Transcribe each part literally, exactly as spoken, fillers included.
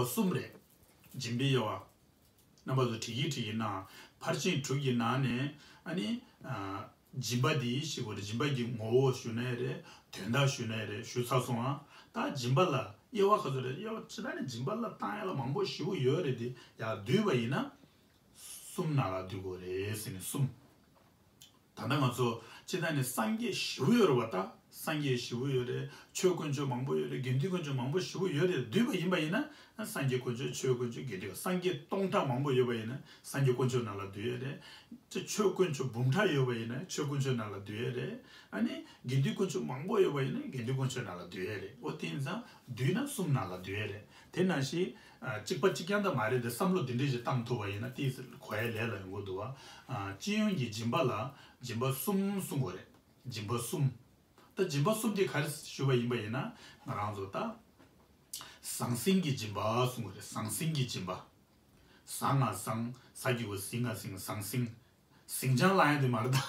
གསུམ་རེད། སྦྱིན་པའི་དབྱེ་བ། རྣམ་པ་ཚོ་བྲིས་ཀྱི་བྲིས་ཀྱི་ན། ཕར་ཕྱིན་དྲུག་གི་ནང་ནས་ཨ་ནི། ཨ། སྦྱིན་པ་འདི་ཤེས་དགོས་རེད། སྦྱིན་པ་གི་ངོ་བོ་ཞུ་ནའི་རེད། དོན་དག་ཞུ་ནའི་རེད། ཞུ་ཚར་སོང་ཨ། ད་སྦྱིན་པ་ལ་དབྱེ་བ་ག་ཚོད་རེད། དབྱེ་བ་ཇི་ལྟར་ནས་སྦྱིན་པ་ལ་བཏང་ཡ་ལ་མང་པོ་ཞེ་པོ་ཡོད་རེད་དེ། ཡར་བསྡུས་པ་ཡིན་ན། གསུམ་ནང་ལ་བསྡུ་དགོས་རེད་ཟེར་ནས་གསུམ། ད་ལྟ་ང་ཚོ་སྤྱིར་བཏང་ནས་སངས་རྒྱས་ཞེ་པོ་ཡོད་རེད་པ། ད་སངས་རྒྱས་ཞེ་པོ་ཡོད་རེད། ཆོས་དཀོན་མཆོག་མང་པོ་ཡོད་རེད། དགེ་འདུན་དཀོན་མཆོག་མང་པོ་ཞེ་པོ་ཡོད་རེད། བསྡུས་པ་ཡིན་པ་ཡིན་ན་སངས་རྒྱས་དཀོན་མཆོག་ཆོས་དཀོན་མཆོག་དགེ་འདུན། སངས་རྒྱས་སྟོང་ཕྲག་མང་པོ་ཡོད་པ་ཡིན་ན་སངས་རྒྱས་དཀོན་མཆོག་ནང་ལ་བསྡུ་ཡས་རེད། ཆོས་དཀོན་མཆོག་འབུམ་ཕྲག་ཡོད་པ་ཡིན་ན་ཆོས་དཀོན་མཆོག་ནང་ལ་བསྡུ་ཡས་རེད། ཨ་ནི་དགེ་འདུན་དཀོན་མཆོག་མང་པོ་ཡོད་པ་ཡིན་ན་དགེ་འདུན་དཀོན་མཆོག་ནང་ལ་བསྡུ་ཡས་རེད། འོ་དེ་ཡིན་ཙང་བསྡུས་ན་གསུམ་ནང་ལ་བསྡུ་ཡས་རེད། དེ་ནང་བཞིན། ཨ། གཅིག་པ་གཅིག་རྐྱང་ད་མ་རེད་དེ། བསམ་བློ་འདི་འདྲས་ཞིག་བཏང་ཐུབ་པ་ཡིན་ན་དེ་གོ་ཡ་ལས་ལ་ཡོང་གི་འདུག་བ། ཨ། སྤྱི་ཡོངས་ཀྱི་སྦྱིན་པ་ལ་སྦྱིན་པ་གསུམ་གསུང་དགོས་རེད། སྦྱིན་པ་གསུམ། ད་སྦྱིན་པ་གསུམ་དེ་ག་རེ་ཞུ་བ་ཡིན་པ་ཡིན་ན་ང་རང་ཚོ་ད་ཟང་ཟིང་གི་སྦྱིན་པ་གསུང་དགོས་རེད། ཟང་ཟིང་གི་སྦྱིན་པ། ཟ་ང་ཟང་། ཟ་གི་གུ་ཟི་ང་ཟིང་། ཟང་ཟིང་། ཟིང་ཆང་བླངས་ཡ་དེ་མ་རེད་ད།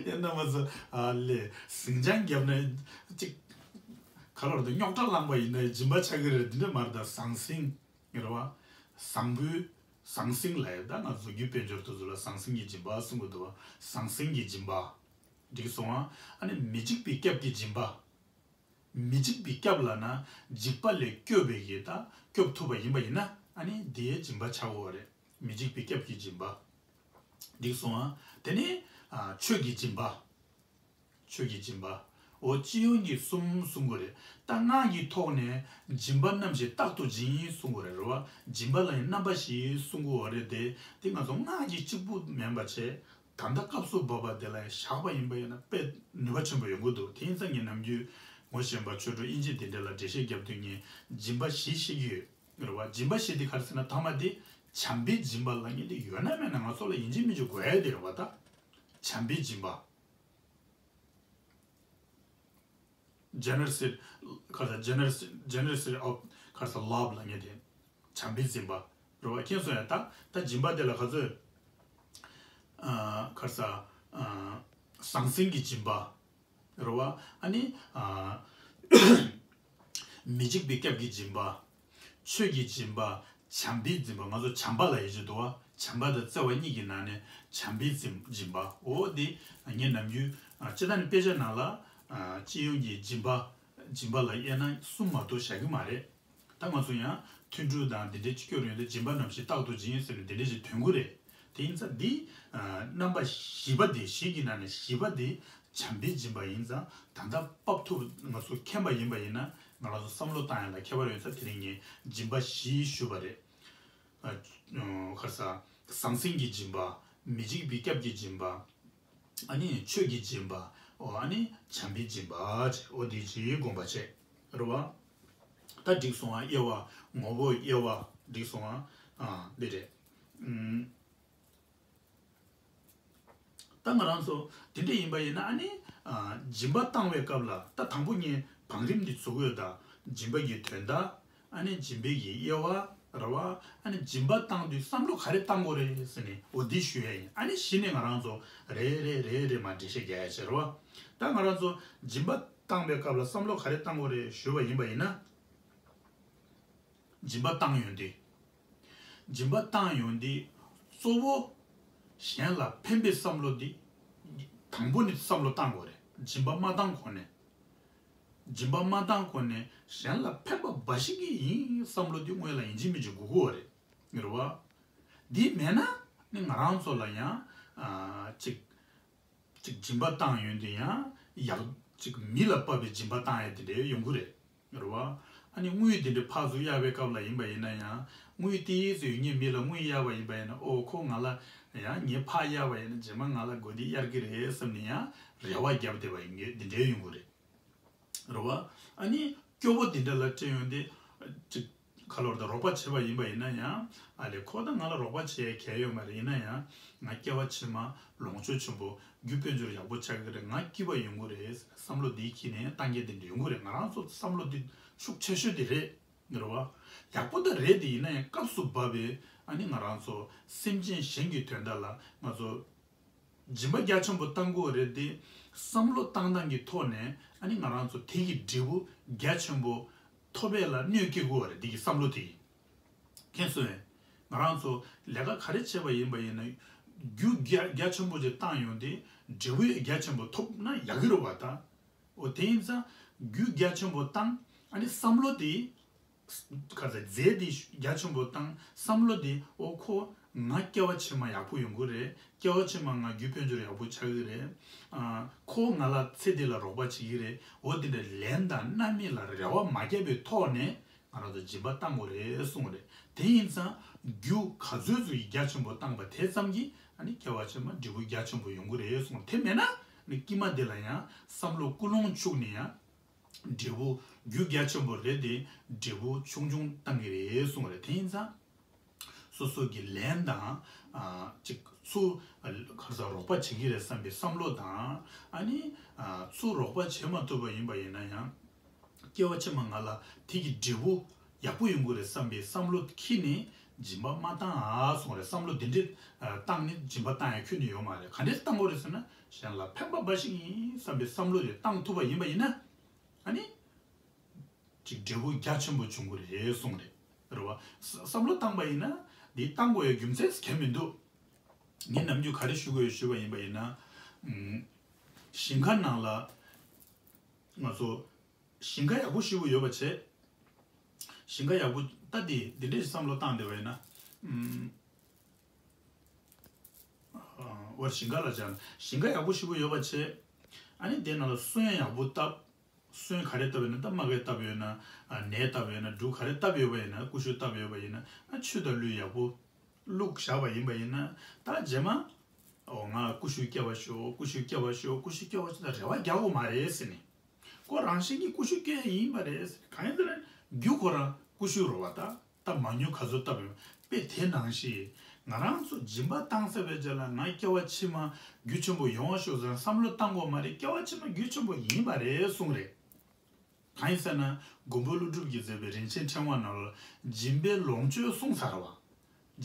ཡིན་ན་མ་ཚོ་ཨ་ལས་ཟིང་ཆང་བརྒྱབ་ན་ཅིག་ག་ལ་རེད་ད། རྙོག་དྲ་བསླངས་པ་ཡིན་ན་སྦྱིན་པ་ཆགས་ཀྱི་རེད། འདི་འདྲ་མ་རེད་ད། ཟང་ཟིང་རེད་བ། བཟང་པོའི་ཟང་ཟིང་ལ་ཡ་ད་ང་ཚོ་རྒྱུ་དཔལ་འབྱོར་དེ་ཚོ་ལ་ཟང་ཟིང་གི་སྦྱིན་པ་གསུང་གི་འདུག་བ། ཟང་ཟིང་གི་སྦྱིན་པ། འགྲིག་སོང་ཨ། ཨ་ནི་མི་འཇིགས་པའི་སྐྱབས་ཀྱི་སྦྱིན་པ། མི་འཇིགས་པའི་སྐྱབས་ལབ་ན་འཇིགས་པ་ལས་སྐྱོབ་པའི་གི་ད་སྐྱོབ་ཐུབ་པ་ཡིན་པ་ཡིན་ན་ཨ་ནི་དེའི་སྦྱིན་པ་ཆགས་ཀྱི་ཡོད་རེད། མི་འཇིགས་པའི་སྐྱབས་ཀྱི་སྦྱིན་པ། འགྲིག་སོང་ཨ། དེ་ནས་ཨ་ཆོས་ཀྱི་སྦྱིན་པ། ཆོས་ཀྱི་སྦྱིན་པ། འོ་སྤྱི་ཡོངས་ཀྱི་གསུམ་གསུང་གི་རེད། ད་སྔགས་ཀྱི་ཐོག་ནས་སྦྱིན་པ་རྣམ་བཞི་རྟག་ཏུ་སྦྱིན་གསུང་གི་རེད་རེད་བ། སྦྱིན་པ་ལ་ཡང་རྣམ་པ་བཞི་གསུང་གི་ཡོད་རེད་དེ། དེ་ང་ཚོ་སྔགས་ཀྱི་གཅིག་པུ་མིན་པ་བྱས། ད་ལྟ་སྐབས་སུ་བབ་པ་དེ་ལ་བཞག་པ་ཡིན་པ་ཡིན་ན་དཔེ་ནུས་པ་ཆེན་པོ་ཡོང་གི་འདུག་དེ་ཡིན་ཙང་ངས་ནམ་རྒྱུན་ངོ་ཤེས་པ་ཆོས་གྲོགས་དབྱིན་ཇི་དེ་འདྲ་ལ་འགྲེལ་བཤད་རྒྱབ་དུས་ངས་སྦྱིན་པ་བཞི་བཤད་ཀྱི་ཡོད་རེད་བ། སྦྱིན་པ་བཞི་དེ་ག་རེ་ཟེར་ན་ཐ་མ་དེ་བྱམས་པའི་སྦྱིན་པ་ལབ་མཁན་དེ་ཡོད་ན་མེད་ན་ང་ཚོ་ལ་ཡིན་གཅིག་མིན་གཅིག་དགོས་ཡ་དེ་རེད་བ། ད་བྱམས་པའི་སྦྱིན་པ། Generosity། ག་རེ་ཟེར། Generosity། Generosity of ག་རེ་ཟེར། Love ལབ་མཁན་དེ། བྱམས་པའི་སྦྱིན་པ་རེད་བ། མཁྱེན་སོང་ཡ། ད་ད་སྦྱིན་པ་དེ་ལ་ག་ཚོད། ཨ། ག་རེ་ཟེར། ཨ། ཟང་ཟིང་གི་སྦྱིན་པ་རེད་བ། ཨ་ནི། ཨ། མི་འཇིགས་པའི་སྐྱབས་ཀྱི་སྦྱིན་པ། ཆོས་ཀྱི་སྦྱིན་པ། བྱམས་པའི་སྦྱིན་པ། ང་ཚོ་བྱམས་པ་ལབ་ཡ་ཅིག་འདུག་བ། བྱམས་པ་དང་བརྩེ་བ་གཉིས་ཀྱི་ནང་ནས་བྱམས་པའི་སྦྱིན་སྦྱིན་པ། འོ་དེ་ངས་ནམ་རྒྱུན་ཨ་སྤྱིར་བཏང་ནས་དཔེ་ཆ་ནང་ལ་ཨ་སྤྱི་ཡོངས་ཀྱི་སྦྱིན་པ། སྦྱིན་པ་ལ་དབྱེ་ན་གསུམ་མ་གཏོགས་བཞག་གི་མ་རེད། ད་ང་ཚོ་ཡང་ཐུན་དྲུག་དང་འདི་འདྲའི་སྐྱོར་ཡོང་དུས་སྦྱིན་པ་རྣམ་བཞི་རྟག་ཏུ་སྦྱིན་ཟེར་ནས་འདི་འདྲའི་ཞིག་ཐོན་གི་རེད། དེ་ཡིན་ཙང་འདི་ཨ་རྣམ་པ་བཞི་པ་དེ། བཞི་གི་ནང་ནས་བཞི་པ་དེ་བྱམས་པའི་སྦྱིན་པ་ཡིན་ཙང་། ད་ལྟ་སྤབས་ཐུབ་ང་ཚོ་མཁྱེན་པ་ཡིན་པ་ཡིན་ན་ང་རང་ཚོ་བསམ་བློ་བཏང་ཡ་ལ་ཁྱད་པར་ཡོད་ཙང་། དེ་རིང་ངས་སྦྱིན་པ་བཞི་ཞུས་པ་རེད། ཨ། ག་རེ་ཟེར། ཟང་ཟིང་གི་སྦྱིན་པ། མི་འཇིགས་པའི་སྐྱབས་ཀྱི་སྦྱིན་པ། ཨ་ནི་ཆོས་ཀྱི་སྦྱིན་པ། འོ་ཨ་ནི་བྱམས་པའི་སྦྱིན་པ་བྱས། འོ་དེ་ཅིག་དགོངས་པ་བྱས། རེད་བ། ད་འགྲིག་སོང་ཨ། དབྱེ་བ། ངོ་བོ་དབྱེ་བ་འགྲིག་སོང་ཨ། ཨ་འདི་རེད། ཨུམ། ད་ང་རང་ཚོ་དེ་འདྲ་ཡིན་པ་ཡིན་ན་ཨ་ནི། ཨ། སྦྱིན་པ་བཏང་བའི་སྐབས་ལ། ད་དང་པོ་ངས་བང་རིམ་འདི་བཟོ་དགོས། ད་སྦྱིན་པ་གི་དོན་དག་ཨ་ནི་སྦྱིན་པའི་གི་དབྱེ་བ་རེད་བ། ཨ་ནི་སྦྱིན་པ་བཏང་དུས་བསམ་བློ་ག་རེ་བཏང་དགོས་རེད་ཟེར་ནས་འོ་འདི་ཞུ་ཡ་ཡིན། ཨ་ནི་གཞི་ནས་ང་རང་ཚོ་རེ་རེ་རེ་རེ་མར་འགྲེལ་བཤད་རྒྱག་ཡ་བྱེད་རེད་བ། ད་ང་རང་ཚོ་སྦྱིན་པ་བཏང་བའི་སྐབས་ལ་བསམ་བློ་ག་རེ་བཏང་དགོས་རེད་ཞུས་པ་ཡིན་པ་ཡིན་ན། སྦྱིན་པ་བཏང་ཡོང་དུས། སྦྱིན་པ་བཏང་ཡོང་དུས་གཙོ་བོ་གཞན་ལ་ཕན་པའི་བསམ་བློ་འདི་དང་པོ་ནས་བསམ་བློ་བཏང་དགོས་རེད། སྦྱིན་པ་མ་བཏང་གོང་ནས། སྦྱིན་པ་མ་བཏང་གོང་ནས་གཞན་ལ་ཕན་པ་འབའ་ཞིག་གི་ཡིན་བསམ་བློ་འདི་སྔོན་ལ་ཡིན་གཅིག་མིན་གཅིག་དགོས་ཀྱི་ཡོད་རེད། རེད་བ། འདི་མེད་ན་ནི་ང་རང་ཚོ་ལ་ཡང་ཨ་ཅིག་ཅིག་སྦྱིན་པ་བཏང་ཡོང་དུས་ཡང་ཡག་ཅིག་མི་ལ་དཔག་པའི་སྦྱིན་པ་བཏང་ཡ་དེ་འདྲ་ཡོང་གི་རེད། རེད་བ། ཨ་ནི་དངུལ་དེ་འདྲ་ཕར་ཚུར་གཡར་བའི་སྐབས་ལ་ཡིན་པ་ཡིན་ན་ཡང་། དངུལ་ཏོག་ཙམ་ཡོད་མཁན་མི་ལ་དངུལ་གཡར་བ་ཡིན་པ་ཡིན་ན། ཨོ་ཁོ་ང་ལ་ཡང་ངས་ཕར་གཡར་བ་ཡིན་ན་རྗེས་མ་ང་ལ་དགོས་དེ་གཡར་གི་རེད་བསམ་ནས་ཡང་རེ་བ་བརྒྱབ་བསྡད་པ་ཡིན་གྱི་འདི་འདྲའི་ཡོང་གི་རེད། རེད་བ། ཨ་ནི་སྐྱོ་བོ་དེ་འདྲ་ལ་སྤྲད་ཡོང་དུས་ཅིག་ཁ་ལོར་དང་རོགས་པ་བྱས་པ་ཡིན་པ་ཡིན་ན་ཡང་། ཨ་ལས་ཁོ་ད་ང་ལ་རོགས་པ་བྱེད་གལ་ཡོད་མ་རེད། ཡིན་ན་ཡང་ང་སྐྱེ་བ་ཕྱི་མ་ལོངས་སྤྱོད་ཆེན་པོ་རྒྱུ་དཔལ་འབྱོར་ཡག་པོ་ཆགས་ཀྱི་རེད། ང་སྐྱིད་པ་ཡོང་གི་རེད་ཟེར་བསམ་བློ་འདི་འཁྱེར་ནས་བཏང་མཁན་དེ་འདྲ་ཡོང་གི་རེད། ང་རང་ཚོ་བསམ་བློ་འདི་ཤུགས་ཆེ་ཤོས་དེ་རེད། རེད་བ། ཡག་པོ་ད་རེད་དེ། ཡིན་ན་ཡང་སྐབས་སུ་བབས་པའི་ཨ་ནི་ང་རང་ཚོ་སེམས་ཅན་གཞན་གྱི་དོན་དག་ལ་ང་ཚོ་སྦྱིན་པ་རྒྱ་ཆེན་པོ་བཏང་དགོས་རེད་དེ། བསམ་བློ་བཏང་སྟངས་ཀྱི་ཐོག་ནས་ཨ་ནི་ང་རང་ཚོ་དེ་གི་འབྲས་བུ་རྒྱ་ཆེན་པོ་ ཐོབ་པ་ལ་གནོད་སྐྱེལ་དགོས་པ་རེད། འདི་གི་བསམ་བློ་དེ་གིས། མཁྱེན་སོང་ངས། ང་རང་ཚོ་ལས་ཀ་ག་རེ་བྱས་པ་ཡིན་པ་ཡིན་ན། རྒྱུ་རྒྱ་རྒྱ་ཆེན་པོ་ཅིག་བཏང་ཡོང་དུས་འབྲས་བུ་ཡང་རྒྱ་ཆེན་པོ་ཐོབ་ན་ཡག་གི་རེད་པ་ད། འོ་དེ་ཡིན་ཙང་རྒྱུ་རྒྱ་ཆེན་པོ་བཏང་། ཨ་ནི་བསམ་བློ་དེ། ག་ཚོད་རྫས་དེ་རྒྱ་ཆེན་པོ་བཏང་། བསམ་བློ་དེ། འོ་ཁོ་ང་སྐྱེ་བ་ཕྱི་མ་ཡག་པོ་ཡོང་གི་རེད། སྐྱེ་བ་ཕྱི་མ་ང་རྒྱུ་དཔལ་འབྱོར་ཡག་པོ་ཆགས་ཀྱི་རེད། ཨ། ཁོ་ང་ལ་ཚེ་འདི་ལ་རོགས་པ་བྱེད་ཀྱི་རེད། འོ་དེ་འདྲ་ལན་དང་རྣམ་སྨིན་ལ་རེ་བ་མ་བརྒྱབ་པའི་ཐོག་ནས་ང་རང་ཚོ་སྦྱིན་པ་བཏང་དགོས་རེད་གསུངས་རེད། དེ་ཡིན་ཙང་རྒྱུ་ག་ཚོད་ཙམ་རྒྱ་ཆེན་པོ་བཏང་པ་དེ་ཙམ་གྱིས་ཨ་ནི་སྐྱེ་བ་ཕྱི་མ་འབྲས་བུ་རྒྱ་ཆེན་པོ་ཡོང་གི་རེད་གསུངས། དེ་མེད་ན་ཨ་ནི་དཀྱིལ་མ་དེ་ལ་ཡང་བསམ་བློ་ཀུན་སློང་འཆུགས་ནས་ཡང་འབྲས་བུ། རྒྱུ་རྒྱ་ཆེན་པོ་རེད་དེ་འབྲས་བུ་ཆུང་ཆུང་བཏང་གི་རེད་གསུངས་རེད། དེ་ཡིན་ཙང་། སོ་སོ་གི་ལན་དང་། ཨ། ཅིག་ཚུར། ཨ། ག་རེ་ཟེར། རོགས་པ་བྱེད་ཀྱི་རེད་བསམ་པའི་བསམ་བློ་དང་། ཨ་ནི། ཨ། ཚུར་རོགས་པ་བྱེད་མ་ཐུབ་པ་ཡིན་པ་ཡིན་ན་ཡང་། སྐྱེ་བ་ཕྱི་མ་ང་ལ་དེ་གི་འབྲས་བུ་ཡག་པོ་ཡོང་གི་རེད་བསམ་པའི་བསམ་བློ་འཁྱེར་ནས་སྦྱིན་པ་མ་བཏང་ཨ་གསུངས་རེད། བསམ་བློ་དེ་འདྲས། ཨ། བཏང་ནས་སྦྱིན་པ་བཏང་ཡ་ཁྱོན་ནས་ཡོད་མ་རེད། ག་འདྲས་བཏང་དགོས་རེད་ཟེར་ན། གཞན་ལ་ཕན་པ་འབའ་ཞིག་ཡིན་བསམ་པའི་བསམ་བློ་དེ་བཏང་ཐུབ་པ་ཡིན་པ་ཡིན་ན། ཨ་ནི། ཅིག་འབྲས་བུ་རྒྱ་ཆེན་པོ་འབྱུང་གི་རེད་གསུངས་རེད། རེད་བ། བསམ་བློ་བཏང་པ་ཡིན་ན། འདི་བཏང་དགོས་ཡ་རྒྱུ་མཚན་གང་ཡང་མི་འདུག་ངས་ནམ་རྒྱུན་ག་རེ་ཞུ་དགོས་ཡོད་ཞུས་པ་ཡིན་པ་ཡིན་ན། ཨུམ། ཞིང་ཁ་ནང་ལ། ང་ཚོ་ཞིང་ཁ་ཡག་པོ་ཞེ་པོ་ཡོད་པ་བྱས། ཞིང་ཁ་ཡག་པོ་ད་འདི་འདི་འདྲས་བསམ་བློ་བཏང་བསྡད་པ་ཡིན་ན། ཨུམ། ཨ། འོ། ཞིང་ཁ་ལ་སྦྱར་ན་ཞིང་ཁ་ཡག་པོ་ཞེ་པོ་ཡོད་པ་བྱས། ཨ་ནི་དེ་ནང་ལ་སོན་ཡག་པོ་བཏབ། སོན་ག་རེ་བཏབ་ཡོད་ན། ད་མ་ཀི་བཏབ་ཡོད་ན། ཨ། ནས་བཏབ་ཡོད་ན། འབྲུ་ག་རེ་བཏབ་ཡོད་པ་ཡིན་ན། ཀུ་ཤུ་བཏབ་ཡོད་པ་ཡིན་ན། ཨ། ཆུ་དང་ལུད་ཡག་པོ་བླུགས་བཞག་པ་ཡིན་པ་ཡིན་ན། ད་རྗེས་མ། འོ། ང་ཀུ་ཤུ་སྐྱེ་བ་ཤོག་ཀུ་ཤུ་སྐྱེ་བ་ཤོག་ཀུ་ཤུ་སྐྱེ་བ་ཤོག་ད་རེ་བ་རྒྱག་དགོས་མ་རེད་ཟེར་ནས། ཁོ་རང་བཞིན་གྱིས་ཀུ་ཤུ་སྐྱེ་ཡ་ཡིན་པ་རེད་ཟེར། གང་ཡིན་ཟེར་ན་རྒྱུ་ཁོ་རང་ཀུ་ཤུ་རེད་བ་ད། ད་མ་ཉུང་ག་ཚོད་བཏབ་ཡོད་པས། དེ་ནང་བཞིན་ང་རང་ཚོ་སྦྱིན་པ་བཏང་ཚར་བའི་རྗེས་ལ་ང་སྐྱེ་བ་ཕྱི་མ་རྒྱུ་ཆེན་པོ་ཡོང་བ་ཤོག་ཟེར་བསམ་བློ་བཏང་དགོས་མ་རེད། སྐྱེ་བ་ཕྱི་མ་རྒྱུ་ཆེན་པོ་ཡིན་པ་རེད་གསུངས་རེད། གང་ཡིན་ཟེར་ན། མགོན་པོ་ཀླུ་སྒྲུབ་ཀྱིས་མཛད་པའི་རིན་ཆེན་ཕྲེང་བ་ནང་ལ་སྦྱིན་པའི་ལོངས་སྤྱོད་གསུངས་ཚར་བ།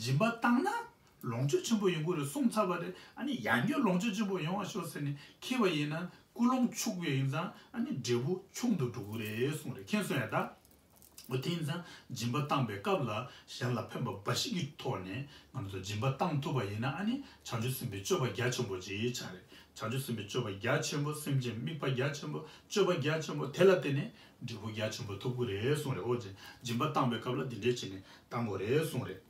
སྦྱིན་པ་བཏང་ན་ལོངས་སྤྱོད་ཆེན་པོ་ཡོང་གི་རེད་གསུངས་ཚར་བ་རེད། ཨ་ནི་ཡང་བསྐྱར་ལོངས་སྤྱོད་ཆེན་པོ་ཡོང་བ་ཤོག་ཟེར་ནས་འཁྱེར་བ་ཡིན་ན། ཀུན་སློང་འཆུག་པ་ཡིན་ཙང་ཨ་ནི་འབྲས་བུ་ཆུང་དུ་འགྲོ་གི་རེད་གསུངས་རེད། མཁྱེན་སོང་ཡ་ད། འོ། དེ་ཡིན་ཙང་སྦྱིན་པ་བཏང་པའི་སྐབས་ལ་གཞན་ལ་ཕན་པ་འབའ་ཞིག་གི་ཐོག་ནས་ང་ཚོ་སྦྱིན་པ་བཏང་ཐུབ་པ་ཡིན་ན། ཨ་ནི་བྱང་ཆུབ་སེམས་དཔའི་སྤྱོད་པ་རྒྱ་ཆེན་པོ་ཅིག་ཆགས་རེད། བྱང་ཆུབ་སེམས་དཔའི་སྤྱོད་པ་རྒྱ་ཆེན་པོ། སེམས་ཅན་དམིགས་པ་རྒྱ་ཆེན་པོ། སྤྱོད་པ་རྒྱ་ཆེན་པོ་དེ་ལ་བརྟེན་ནས་འབྲས་བུ་རྒྱ་ཆེན་པོ་ཐོབ་ཀྱི་རེད་གསུངས་རེད། འོ་ཅེ། སྦྱིན་པ་བཏང་པའི་སྐབས་ལ་འདི་འདྲས་བྱས་ནས་བཏང་དགོས་རེད་གསུངས་རེད།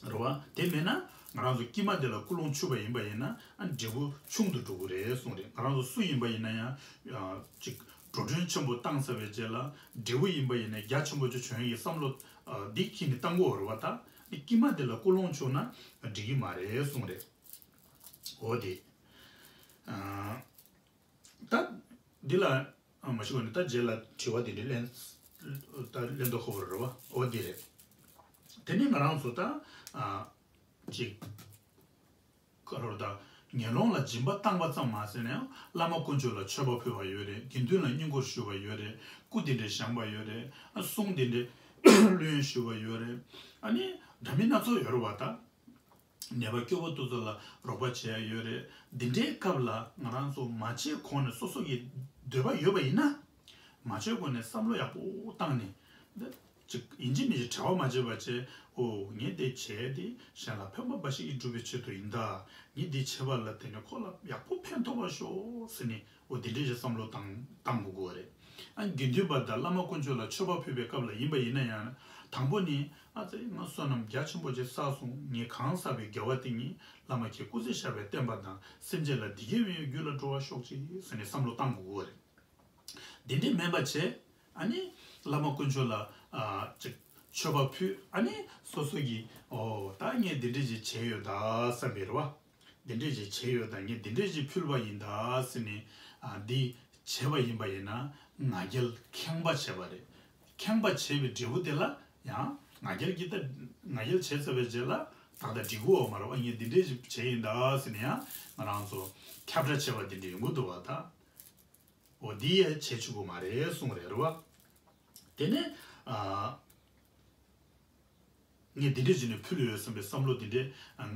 རེད་བ། དེ་མེད་ན་ང་རང་ཚོ་དཀྱིལ་མ་དེ་ལ་ཀུན་སློང་འཆུག་པ་ཡིན་པ་ཡིན་ན། ཨ། འབྲས་བུ་ཆུང་དུ་འགྲོ་གི་རེད་གསུངས་རེད། ང་རང་ཚོ་སུ་ཡིན་པ་ཡིན་ན་ཡང་། ཨ། ཅིག་འགྲོ་གྲོན་ཆེན་པོ་བཏང་ཚར་བའི་རྗེས་ལ་འབྲས་བུ་ཡིན་པ་ཡིན་ན་རྒྱ་ཆེན་པོ་ཅིག་བྱུང་ཡའི་བསམ་བློ། ཨ། འདི་འཁྱེར་ནས་བཏང་དགོས་རེད་བ་ད། དཀྱིལ་མ་དེ་ལ་ཀུན་སློང་འཆུག་ན་འགྲིག་གི་མ་རེད་གསུངས་རེད། འོ་དེ། ཨ། ད་འདི་ལ། ཨ། མ་གཞི་གོ་ནས་ད་རྗེས་ལ་དྲི་བ་དེ་འདྲ་ལན། ད་ལན་དུ་ཁོ་བོར་རེད་བ། འོ་དེ་རེད། དེ་ནས་ང་རང་ཚོ་ད། ཨ། ཅིག་ག་རེ་ད། ངན་སློང་ལ་སྦྱིན་པ་བཏང་པ་ཙམ་མ་ཟད་ནས་བླ་མ་དཀོན་མཆོག་ལ་མཆོད་པ་ཕུལ་བ་ཡོད་རེད། དགེ་འདུན་ལ་བསྙེན་བཀུར་ཞུ་བ་ཡོད་རེད། སྐུ་དེ་འདྲ་བཞེངས་པ་ཡོད་རེད། ཨ། གསུང་དེ་འདྲ་ལྷུན་ཞུ་བ་ཡོད་རེད། ཨ་ནི་འདྲ་མིན་སྣ་ཚོགས་ཡོད་རེད་བ་ད། ནད་པ་སྐྱོ་པོ་དེ་ཚོ་ལ་རོགས་པ་བྱེད་ཡ་ཡོད་རེད། འདི་འདྲའི་སྐབས་ལ་ང་རང་ཚོ་མ་བྱེད་གོང་ནས་སོ་སོ་གི་འདོད་པ་ཡོད་པ་ཡིན་ན། མ་བྱེད་གོང་ནས་བསམ་བློ་ཡག་པོ་བཏང་ནས། འདི་ཅིག་ཡིན་གཅིག་མིན་གཅིག་བྲེལ་བ་མ་བྱེད་པ་བྱས། འོ། ངས་འདི་བྱས་ཏེ་གཞན་ལ་ཕན་པ་འབའ་ཞིག་སྒྲུབ་པའི་ཆེད་དུ་ཡིན་ད། ངས་འདི་བྱས་པ་ལ་བརྟེན་ནས་ཁོ་ལ་ཡག་པོ་ཕན་ཐོགས་པ་ཤོག་ཟེར་ནས། འོ། འདི་འདྲའི་ཞིག་བསམ་བློ་བཏང་བཏང་དགོས་ཀྱི་རེད། ཨ། དགེ་འདུན་པ་དང་བླ་མ་དཀོན་མཆོག་ལ་མཆོད་པ་ཕུལ་བའི་སྐབས་ལ་ཡིན་པ་ཡིན་ན་ཡང་། དང་པོ་ནི། ཨ་ཙི། ང་བསོད་ནམས་རྒྱ་ཆེན་པོ་ཅིག་བསགས་སོང་། ངས་གང་བསགས་པའི་དགེ་བ་དེ་ཉིད་བླ་མ་ཁྱེད་སྐུ་ཚེ་ཞབས་པད་བརྟན་པ་དང་སེམས་ཅན་ལ་བདེ་སྐྱིད་ཡོང་བའི་རྒྱུ་ལ་འགྲོ་བར་ཤོག་ཅིག་ཟེར་ནས་བསམ་བློ་བཏང་དགོས་ཀྱི་རེད། དེ་འདྲས་མིན་པ་བྱས། ཨ་ནི་བླ་མ་དཀོན་མཆོག་ལ། ཨ། ཅིག་མཆོད་པ་ཕུལ། ཨ་ནི་སོ་སོ་གིས། འོ། ད་ངས་འདི་འདྲས་ཅིག་བྱས་ཡོད་ད་བསམ་པའི་རེད་བ། འདི་འདྲས་ཅིག་བྱས་ཡོད་ད། ངས་འདི་འདྲས་ཅིག་ཕུལ་བ་ཡིན་ད་ཟེར་ནས། ཨ། འདི་བྱས་པ་ཡིན་པ་ཡིན་ན་ང་རྒྱལ་ཁེངས་པ་བྱས་པ་རེད། ཁེངས་པ་བྱས་པའི་འབྲས་བུ་དེ་ལ་ཡང་ང་རྒྱལ་གྱིས་ད། ང་རྒྱལ་བྱས་ཚར་བའི་རྗེས་ལ་ད་ལྟ་འགྲིག་གི་ཡོད་མ་རེད་བ། ངས་འདི་འདྲས་ཅིག་བྱས་ཡིན་ད་ཟེར་ནས་ཡང་ང་རང་ཚོ་ཁྱབ་བསྒྲགས་བྱས་པ་འདི་འདྲས་ཡོང་གི་འདུག་བ་ད། འོ། འདི་ཡང་བྱེད་ཆོག་གི་མ་རེད་གསུངས་རེད། རེད་བ། དེ་ནས། ཨ། ངས་འདི་འདྲས་བྱས་ནས་ཕུལ་ཡོད་བསམ་པའི་བསམ་བློ་འདི་འདྲས། ཨ།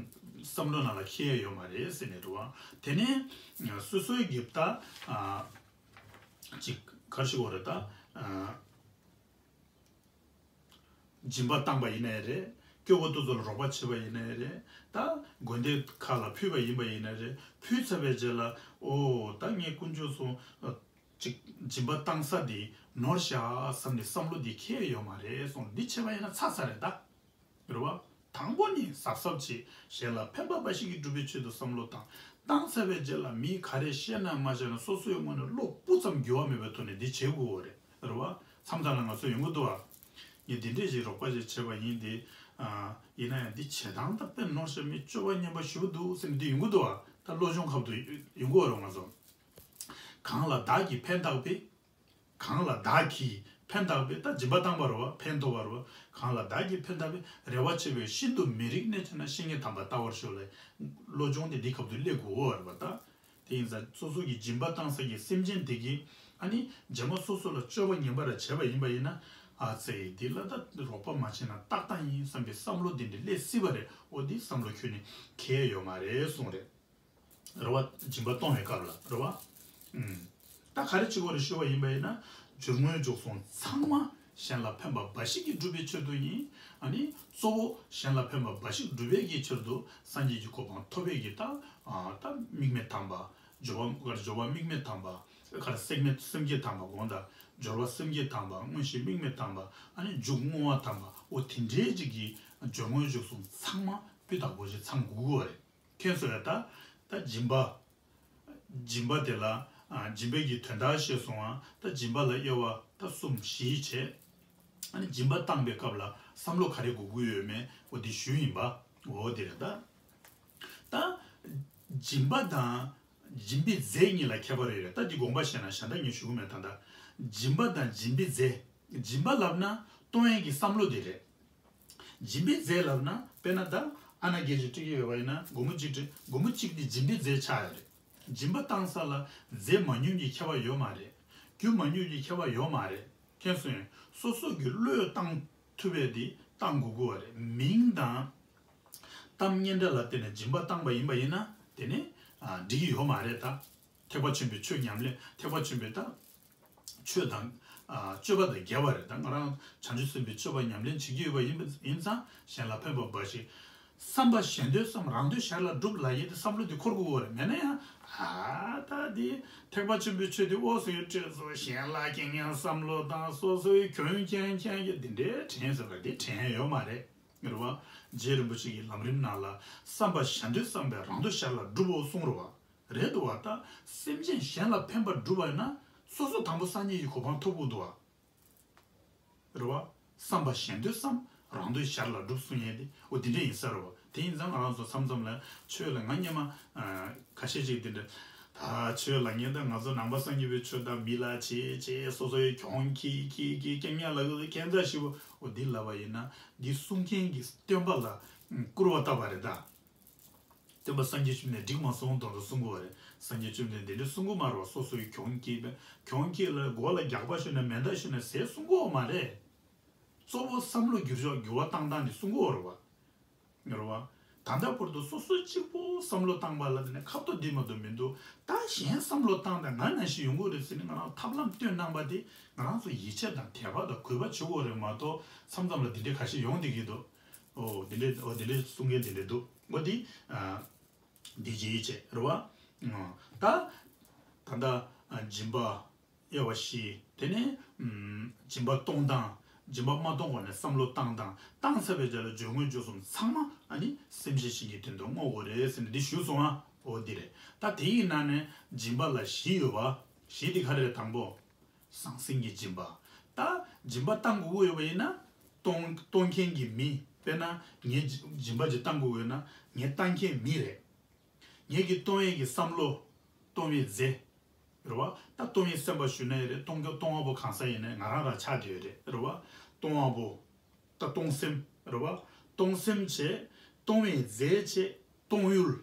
བསམ་བློ་ནང་ལ་འཁྱེར་ཡ་ཡོད་མ་རེད་ཟེར་ནས་རེད་བ། དེ་ནས་སོ་སོའི་གི་ད། ཨ། ཅིག་ག་རེ་ཞུ་དགོས་རེད་ད། ཨ། སྦྱིན་པ་བཏང་པ་ཡིན་ནའི་རེད། སྐྱོ་བོ་དེ་ཚོ་ལ་རོགས་པ་བྱས་པ་ཡིན་ནའི་རེད། ད་དགོན་སྡེ་ཁག་ལ་ཕུལ་བ་ཡིན་པ་ཡིན་ནའི་རེད། ཕུལ་ཚར་བའི་རྗེས་ལ་ཨོ་ད་ངས་དཀོན་མཆོག་གསུམ་ཅིག་སྦྱིན་པ་བཏང་ས་འདི་ནོར་ཤག་བསམ་ནས་བསམ་བློ་འདི་འཁྱེར་ཡོད་མ་རེད་གསུངས། འདི་བྱས་པ་ཡིན་ན་ཚར་ཚར་རེད་ད། རེད་བ། དང་པོ་ནི་གཟབ་གཟབ་བྱེད། གཞན་ལ་ཕན་པ་འབའ་ཞིག་གིས་སྒྲུབ་པའི་ཆེད་དུ་བསམ་བློ་བཏང་། བཏང་ཚར་བའི་རྗེས་ལ་མིས་ག་རེ་བཤད་ན་མ་བཤད་ན་སོ་སོའི་ངོས་ནས་བློ་སྤུ་ཙམ་འགྱུར་བ་མེད་པའི་ཐོག་ནས་འདི་བྱེད་དགོས་པ་རེད། རེད་བ། མཚམས་མཚམས་ལ་ང་ཚོ་ཡོང་གི་འདུག་བ། ངས་འདི་འདྲས་ཞིག་རོགས་པ་ཞིག་བྱས་པ་ཡིན་ཏེ། ཨ། ཡིན་ན་ཡང་འདི་བྱེད་སྟངས་ད་དཔེ་ནོར་ཤག་མི་སྤྱོད་པ་ངན་པ་ཞེ་པོ་འདུག་ཟེར་ནས་འདི་ཡོང་གི་འདུག་བ། ད་བློ་སྦྱོང་ཁབ་ཏུ་ཡོང་གི་ཡོད་རེད་ང་ཚོ། གང་ལ་བདག་གིས་ཕན་བཏགས་པའི། གང་ལ་བདག་གིས་ཕན་བཏགས་པའི་ད་སྦྱིན་པ་བཏང་བ་རེད་བ། ཕན་ཐོགས་པ་རེད་བ། གང་ལ་བདག་གིས་ཕན་བཏགས་པའི་རེ་བ་ཆེ་བའི་ཤིན་ཏུ་མི་རིགས་ནས་བྱས་ན་བཤེས་གཉེན་དམ་པ་ལྟ་བར་ཤོག་ལས། བློ་སྦྱོང་དེ་འདི་སྐབས་སུ་སླེབས་དགོས་པ་རེད་བ་ད། དེ་ཡིན་ཙང་སོ་སོ་གི་སྦྱིན་པ་བཏང་ས་གི་སེམས་ཅན་དེ་གིས་ཨ་ནི་རྗེས་མ་སོ་སོ་ལ་སྤྱོད་པ་ངན་པ་ར་བྱས་པ་ཡིན་པ་ཡིན་ན། ཨ་ཙེ་འདི་ལ་ད་རོགས་པ་མ་བྱས་ན་ཏག་ཏག་ཡིན་བསམ་པའི་བསམ་བློ་འདི་འདྲ་སླེབས་སྲིད་པ་རེད། འོ་འདི་བསམ་བློ་ཁྱོན་ནས་འཁྱེར་ཡོད་མ་རེད་གསུངས་རེད། རེད་བ། སྦྱིན་པ་གཏོང་བའི་སྐབས་ལ་རེད་བ། ཨུམ། ད་ག་རེ་བྱེད་དགོས་རེད་ཞུ་བ་ཡིན་པ་ཡིན་ན། སྦྱོར་དངོས་འཇུག་གསུམ་ཚང་མ་གཞན་ལ་ཕན་པ་འབའ་ཞིག་གིས་སྒྲུབ་པའི་ཆེད་དུ་ཡིན། ཨ་ནི་གཙོ་བོ་གཞན་ལ་ཕན་པ་འབའ་ཞིག་སྒྲུབ་པའི་གི་ཆེད་དུ་སངས་རྒྱས་ཀྱི་གོ་འཕང་ཐོབ་པའི་གི་ད། ཨ་ད་དམིགས་མེད་དམ་པ། སྦྱོར་བ་གར་སྦྱོར་བ་དམིགས་མེད་དམ་པ། གར་སེམས་མེད་སེམས་བསྐྱེད་དམ་པ་དགོངས་དག། སྦྱོར་བ་སེམས་བསྐྱེད་དམ་པ། མངོན་ཤེས་དམིགས་མེད་དམ་པ། ཨ་ནི་འཇུག་བསྔོ་བ་དམ་པ། འོ་དེ་འདྲའི་ཅིག་གི་སྦྱོར་དངོས་འཇུག་གསུམ་ཚང་མ་སྤུས་དག་པོ་ཞིག་ཚང་དགོས་ཀྱི་ཡོད་རེད། མཁྱེན་སོང་ཡ་ད། ད་སྦྱིན་པ། སྦྱིན་པ་དེ་ལ། ཨ། སྦྱིན་པའི་གི་དོན་དག་བཤད་སོང་ང་། ད་སྦྱིན་པ་ལ་དབྱེ་བ་ད་གསུམ་བཞི་བྱས། ཨ་ནི་སྦྱིན་པ་བཏང་པའི་སྐབས་ལ་བསམ་བློ་ག་རེ་དགོས་ཀྱི་ཡོད་མེད་འོ་དེ་ཞུས་ཡིན་པ། འོ་དེ་རེད་ད། ད། སྦྱིན་པ་དང་། སྦྱིན་པའི་རྫས་གཉིས་ལ་ཁྱད་པར་ཡོད་རེད། ད་འདི་དགོངས་པ་བཞེས་ན་གཞན་དག་ངས་ཞུ་གི་མེད་ད་ད། སྦྱིན་པ་དང་སྦྱིན་པའི་རྫས། སྦྱིན་པ་ལབ་ན་གཏོང་ཡས་ཀྱི་བསམ་བློ་དེ་རེད། སྦྱིན་པའི་རྫས་ལབ་ན་དཔེར་ན་ད་ཨ་ན་རྒྱན་ཅིག་སྤྲད་ཀྱི་ཡོད་པ་ཡིན་ན་སྒོར་མོ་གཅིག་སྤྲད། སྒོར་མོ་གཅིག་དེ་སྦྱིན་པའི་རྫས་ཆགས་ཡོད་རེད། སྦྱིན་པ་བཏང་ས་ལ་རྫས་མང་ཉུང་གི་ཁྱད་པར་ཡོད་མ་རེད། རྒྱུ་མང་ཉུང་གི་ཁྱད་པར་ཡོད་མ་རེད། མཁྱེན་སོང་ངས། སོ་སོ་གི་བློས་བཏང་ཐུབ་པའི་དེ་བཏང་དགོས་ཀྱི་ཡོད་རེད། མིང་དང་གཏམ་སྙན་གྲགས་ལ་བརྟེན་ནས་སྦྱིན་པ་བཏང་པ་ཡིན་པ་ཡིན་ན་དེ་ནི་ཨ་འགྲིག་གི་ཡོད་མ་རེད་ད། ཐེག་པ་ཆེན་པོའི་ཆོས་ཉམས་ལེན། ཐེག་པ་ཆེན་པོའི་ད། ཆོས་དང་། ཨ། སྤྱོད་པ་དང་འགལ་བ་རེད། ད་ང་རང་བྱང་ཆུབ་སེམས་དཔའི་སྤྱོད་པ་ཉམས་ལེན་བྱེད་ཀྱི་ཡོད་པ་ཡིན་པ་ཡིན་ཙང་གཞན་ལ་ཕན་པ་འབའ་ཞིག་བསམ་པ་གཞན་དོན་བསམ། རང་དོན་གཞན་ལ་སྒྲུབ་ལབ་ཡས་དེ་བསམ་བློ་དེ་འཁོར་དགོས་ཀྱི་ཡོད་རེད། མེད་ན་ཡང་། ཨ། ད་དེ་ཐེག་པ་ཆེན་པོའི་ཆོས་དེ་འོ་ཟེར་སྤྲད་སོང་། གཞན་ལ་རྐྱང་རྐྱང་བསམ་བློ་བཏང་། སོ་སོའི་གྱོང་རྐྱང་རྐྱང་གི་དེ་འདྲའི་དྲན་ཟེར་བ་དེ་དྲན་ཡོད་མ་རེད། རེད་བ། རྗེ་རིན་པོ་ཆེ་གི་ལམ་རིམ་ནང་ལ་བསམ་པ་གཞན་དོན་བསམ་པས་རང་དོན་གཞན་ལ་སྒྲུབ་བོ་གསུངས་རེད་བ། རེད་འདུག་བ། ད་སེམས་ཅན་གཞན་ལ་ཕན་པར་སྒྲུབ་པ་ཡིན་ན་སོ་སོ་དང་པོ་སངས་རྒྱས་ཀྱི་གོ་འཕང་ཐོབ་དགོས་འདུག་བ། རེད་བ། བསམ་པ་གཞན་དོན་བསམ། རང་དོན་གཞན་ལ་སྒྲུབ་གསུང་ཡས་དེ་འོ་དེ་འདྲ་ཡིན་ས་རེད་བ། དེ་ཡིན་ཙང་ང་རང་ཚོ་མཚམས་མཚམས་ལ་ཆོས་ལ་ང་སྔོན་མ་ཨ་ཁ་ཤས་ཅིག་དེ་འདྲ། ད་ཆོས་ལ་ངས་ད་ང་ཚོ་ནང་པ་སངས་རྒྱས་པའི་ཆོས་ད་མི་ལ་བྱེད་བྱེད། སོ་སོའི་གྱོང་ཁྱེར་ཁྱེར་ཁྱེར། རྐྱང་རྐྱང་ལབ་ཀྱི་འདུག་ཁྱད་མཚར་ཞེ་པོ། འོ་འདི་ལབ་པ་ཡིན་ན་འདི་གསུང་མཁན་གྱི་སྟོན་པ་ལ་སྐུར་བ་བཏབ་པ་རེད་ད། སྟོན་པ་སངས་རྒྱས་བཅོམ་ལྡན་འགྲིག་མ་སོང་དོན་དུ་གསུང་གི་ཡོད་རེད། སངས་རྒྱས་བཅོམ་ལྡན་འདས་འདི་འདྲ་གསུང་གི་མ་རེད་བ། སོ་སོའི་གྱོང་ཁྱེར་པས་གྱོང་ཁྱེར་ལ་མགོ་ལ་རྒྱག་པ་ཞུས་ན་མེ་མདའ་ཞུས་ན་ཟེར་གསུང་གི་ཡོད་མ་རེད། གཙོ་བོ་བསམ་བློ་འགྱུར་ཕྱོགས་འགྱུར་བ་བཏང་སྟངས་འདི་གསུང་གི་ཡོད་རེད་བ། རེད་བ། ད་ལྟ་བར་དུ་སོ་སོ་གཅིག་པོ་བསམ་བློ་བཏང་པ་ལ་དེ་ནས་ཁ་ཐོག་འདི་མ་གཏོགས་མི་འདུག་ད་གཞན་བསམ་བློ་བཏང་དང་ང་ནང་བཞིན་ཡོང་གི་རེད་ཟེར་ནས་ང་རང་ཐབས་ལམ་སྟོན་གནང་པ་དེ་ང་རང་ཚོ་ཡིད་ཆེས་དང་དད་པ་དང་གུས་པ་བྱེད་དགོས་རེད་མ་གཏོགས་མཚམས་མཚམས་ལ་འདི་འདྲའི་ཁ་ཤས་ཡོང་བསྡད་ཀྱི་འདུག་འོ་འདི་འདྲའི་འོ་འདི་འདྲའི་གསུང་མཁན་འདི་འདྲའི་འདུག་འོ་འདི་ཨ། འདི་བྱེད་ཡིད་ཆེས་རེད་བ། ད་ད་ལྟ་སྦྱིན་པ་དབྱེ་བ་བཞི། དེ་ནས་སྦྱིན་པ་གཏོང་སྟངས། སྦྱིན་པ་མ་གཏོང་གོང་ནས་བསམ་བློ་བཏང་སྟངས། བཏང་ཚར་བའི་རྗེས་ལ་སྦྱོར་དངོས་འཇུག་གསུམ་ཚང་མ་ཨ་ནི་སེམས་ཅན་གཞན་གྱི་དོན་དུ་བསྔོ་དགོས་རེད་ཟེར་ནས་འདི་ཞུས་སོང་ཨ། འོ་འདི་རེད། ད་དེ་ཡི་ནང་ནས་སྦྱིན་པ་ལ་བཞི་ཡོད་པ། བཞི་དེ་ག་རེ་རེད། དང་པོ། ཟང་ཟིང་གི་སྦྱིན་པ། ད་སྦྱིན་པ་བཏང་དགོས་ཀྱི་ཡོད་པ་ཡིན་ན། གཏོང་གཏོང་མཁན་གྱི་མི། དཔེར་ན་ངས་སྦྱིན་པ་ཅིག་བཏང་དགོས་ཀྱི་ཡོད་ན་ངས་བཏང་མཁན་མི་རེད། ངེད་ཀྱི་གཏོང་ཡས་ཀྱི་བསམ་བློ། གཏོང་བའི་རྫས། རེད་བ། ད་གཏོང་བའི་སེམས་པ་ཞུ་ན་ཡང་རེད། གཏོང་རྒྱུ་གཏོང་བ་པོ་གང་ཟག་ཡིན་ནའི་ང་རང་རང་ཆགས་བསྡད་ཡོད་རེད། རེད་བ། གཏོང་བ་པོ། ད་གཏོང་སེམས། རེད་བ། གཏོང་སེམས་བྱས། གཏོང་བའི་རྫས་བྱས། གཏོང་ཡུལ།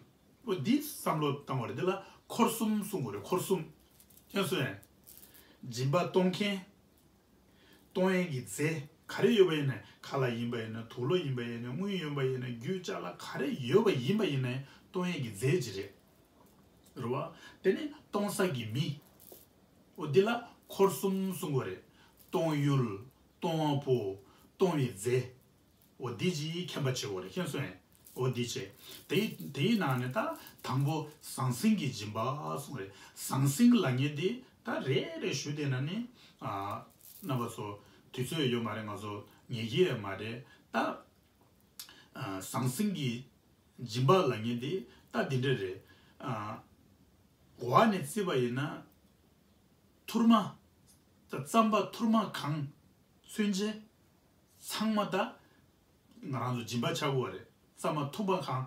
འོ་འདི་བསམ་བློ་བཏང་བ་རེད། འདི་ལ་འཁོར་གསུམ་གསུང་དགོས་རེད། འཁོར་གསུམ། ཁྱེད་སོ་ཡང་། སྦྱིན་པ་གཏོང་མཁན། གཏོང་ཡས་ཀྱི་རྫས་ག་རེ་ཡོད་པ་ཡིན་ནའི་ཁ་ལག་ཡིན་པ་ཡིན་ན་དུག་ལོག་ཡིན་པ་ཡིན་ན་དངུལ་ཡིན་པ་ཡིན་ན་རྒྱུ་ཅ་ལག་ག་རེ་ཡོད་པ་ཡིན་པ་ཡིན་ནའི་གཏོང་ཡས་ཀྱི་རྫས་ཅིག་རེད། རེད་བ། དེ་ནས་གཏོང་ས་གི་མི། འོ་འདི་ལ་འཁོར་གསུམ་གསུང་གི་རེད། གཏོང་ཡུལ། གཏོང་བ་པོ། གཏོང་བའི་རྫས། འོ་འདི་ཅིག་མཁྱེན་པ་བྱེད་དགོས་རེད། མཁྱེན་སོང་ངས། འོ་འདི་བྱས། དེ་དེའི་ནང་ནས་ད་དང་པོ་ཟང་ཟིང་གི་སྦྱིན་པ་གསུངས་རེད། ཟང་ཟིང་ལབ་མཁན་དེ་ད་རེ་རེ་ཞུ་བསྡད་ན་ནི། ཨ། རྣམ་པ་ཚོ་དུས་ཚོད་ཡོད་མ་རེད། ང་ཚོ་ཉན་གྱི་ཡོད་མ་རེད་ད། ཨ། ཟང་ཟིང་གི་སྦྱིན་པ་ལབ་མཁན་དེ་ད་འདི་འདྲ་རེད། ཨ། འོག་ནས་བརྩིས་པ་ཡིན་ན། ཐུར་མ། ད་རྩམ་པ་ཐུར་མ་གང་། ཚུན་ཆད། ཚང་མ་ད་ང་རང་ཚོ་སྦྱིན་པ་ཆགས་ཀྱི་ཡོད་རེད། རྩམ་པ་ཐུར་མ་གང་།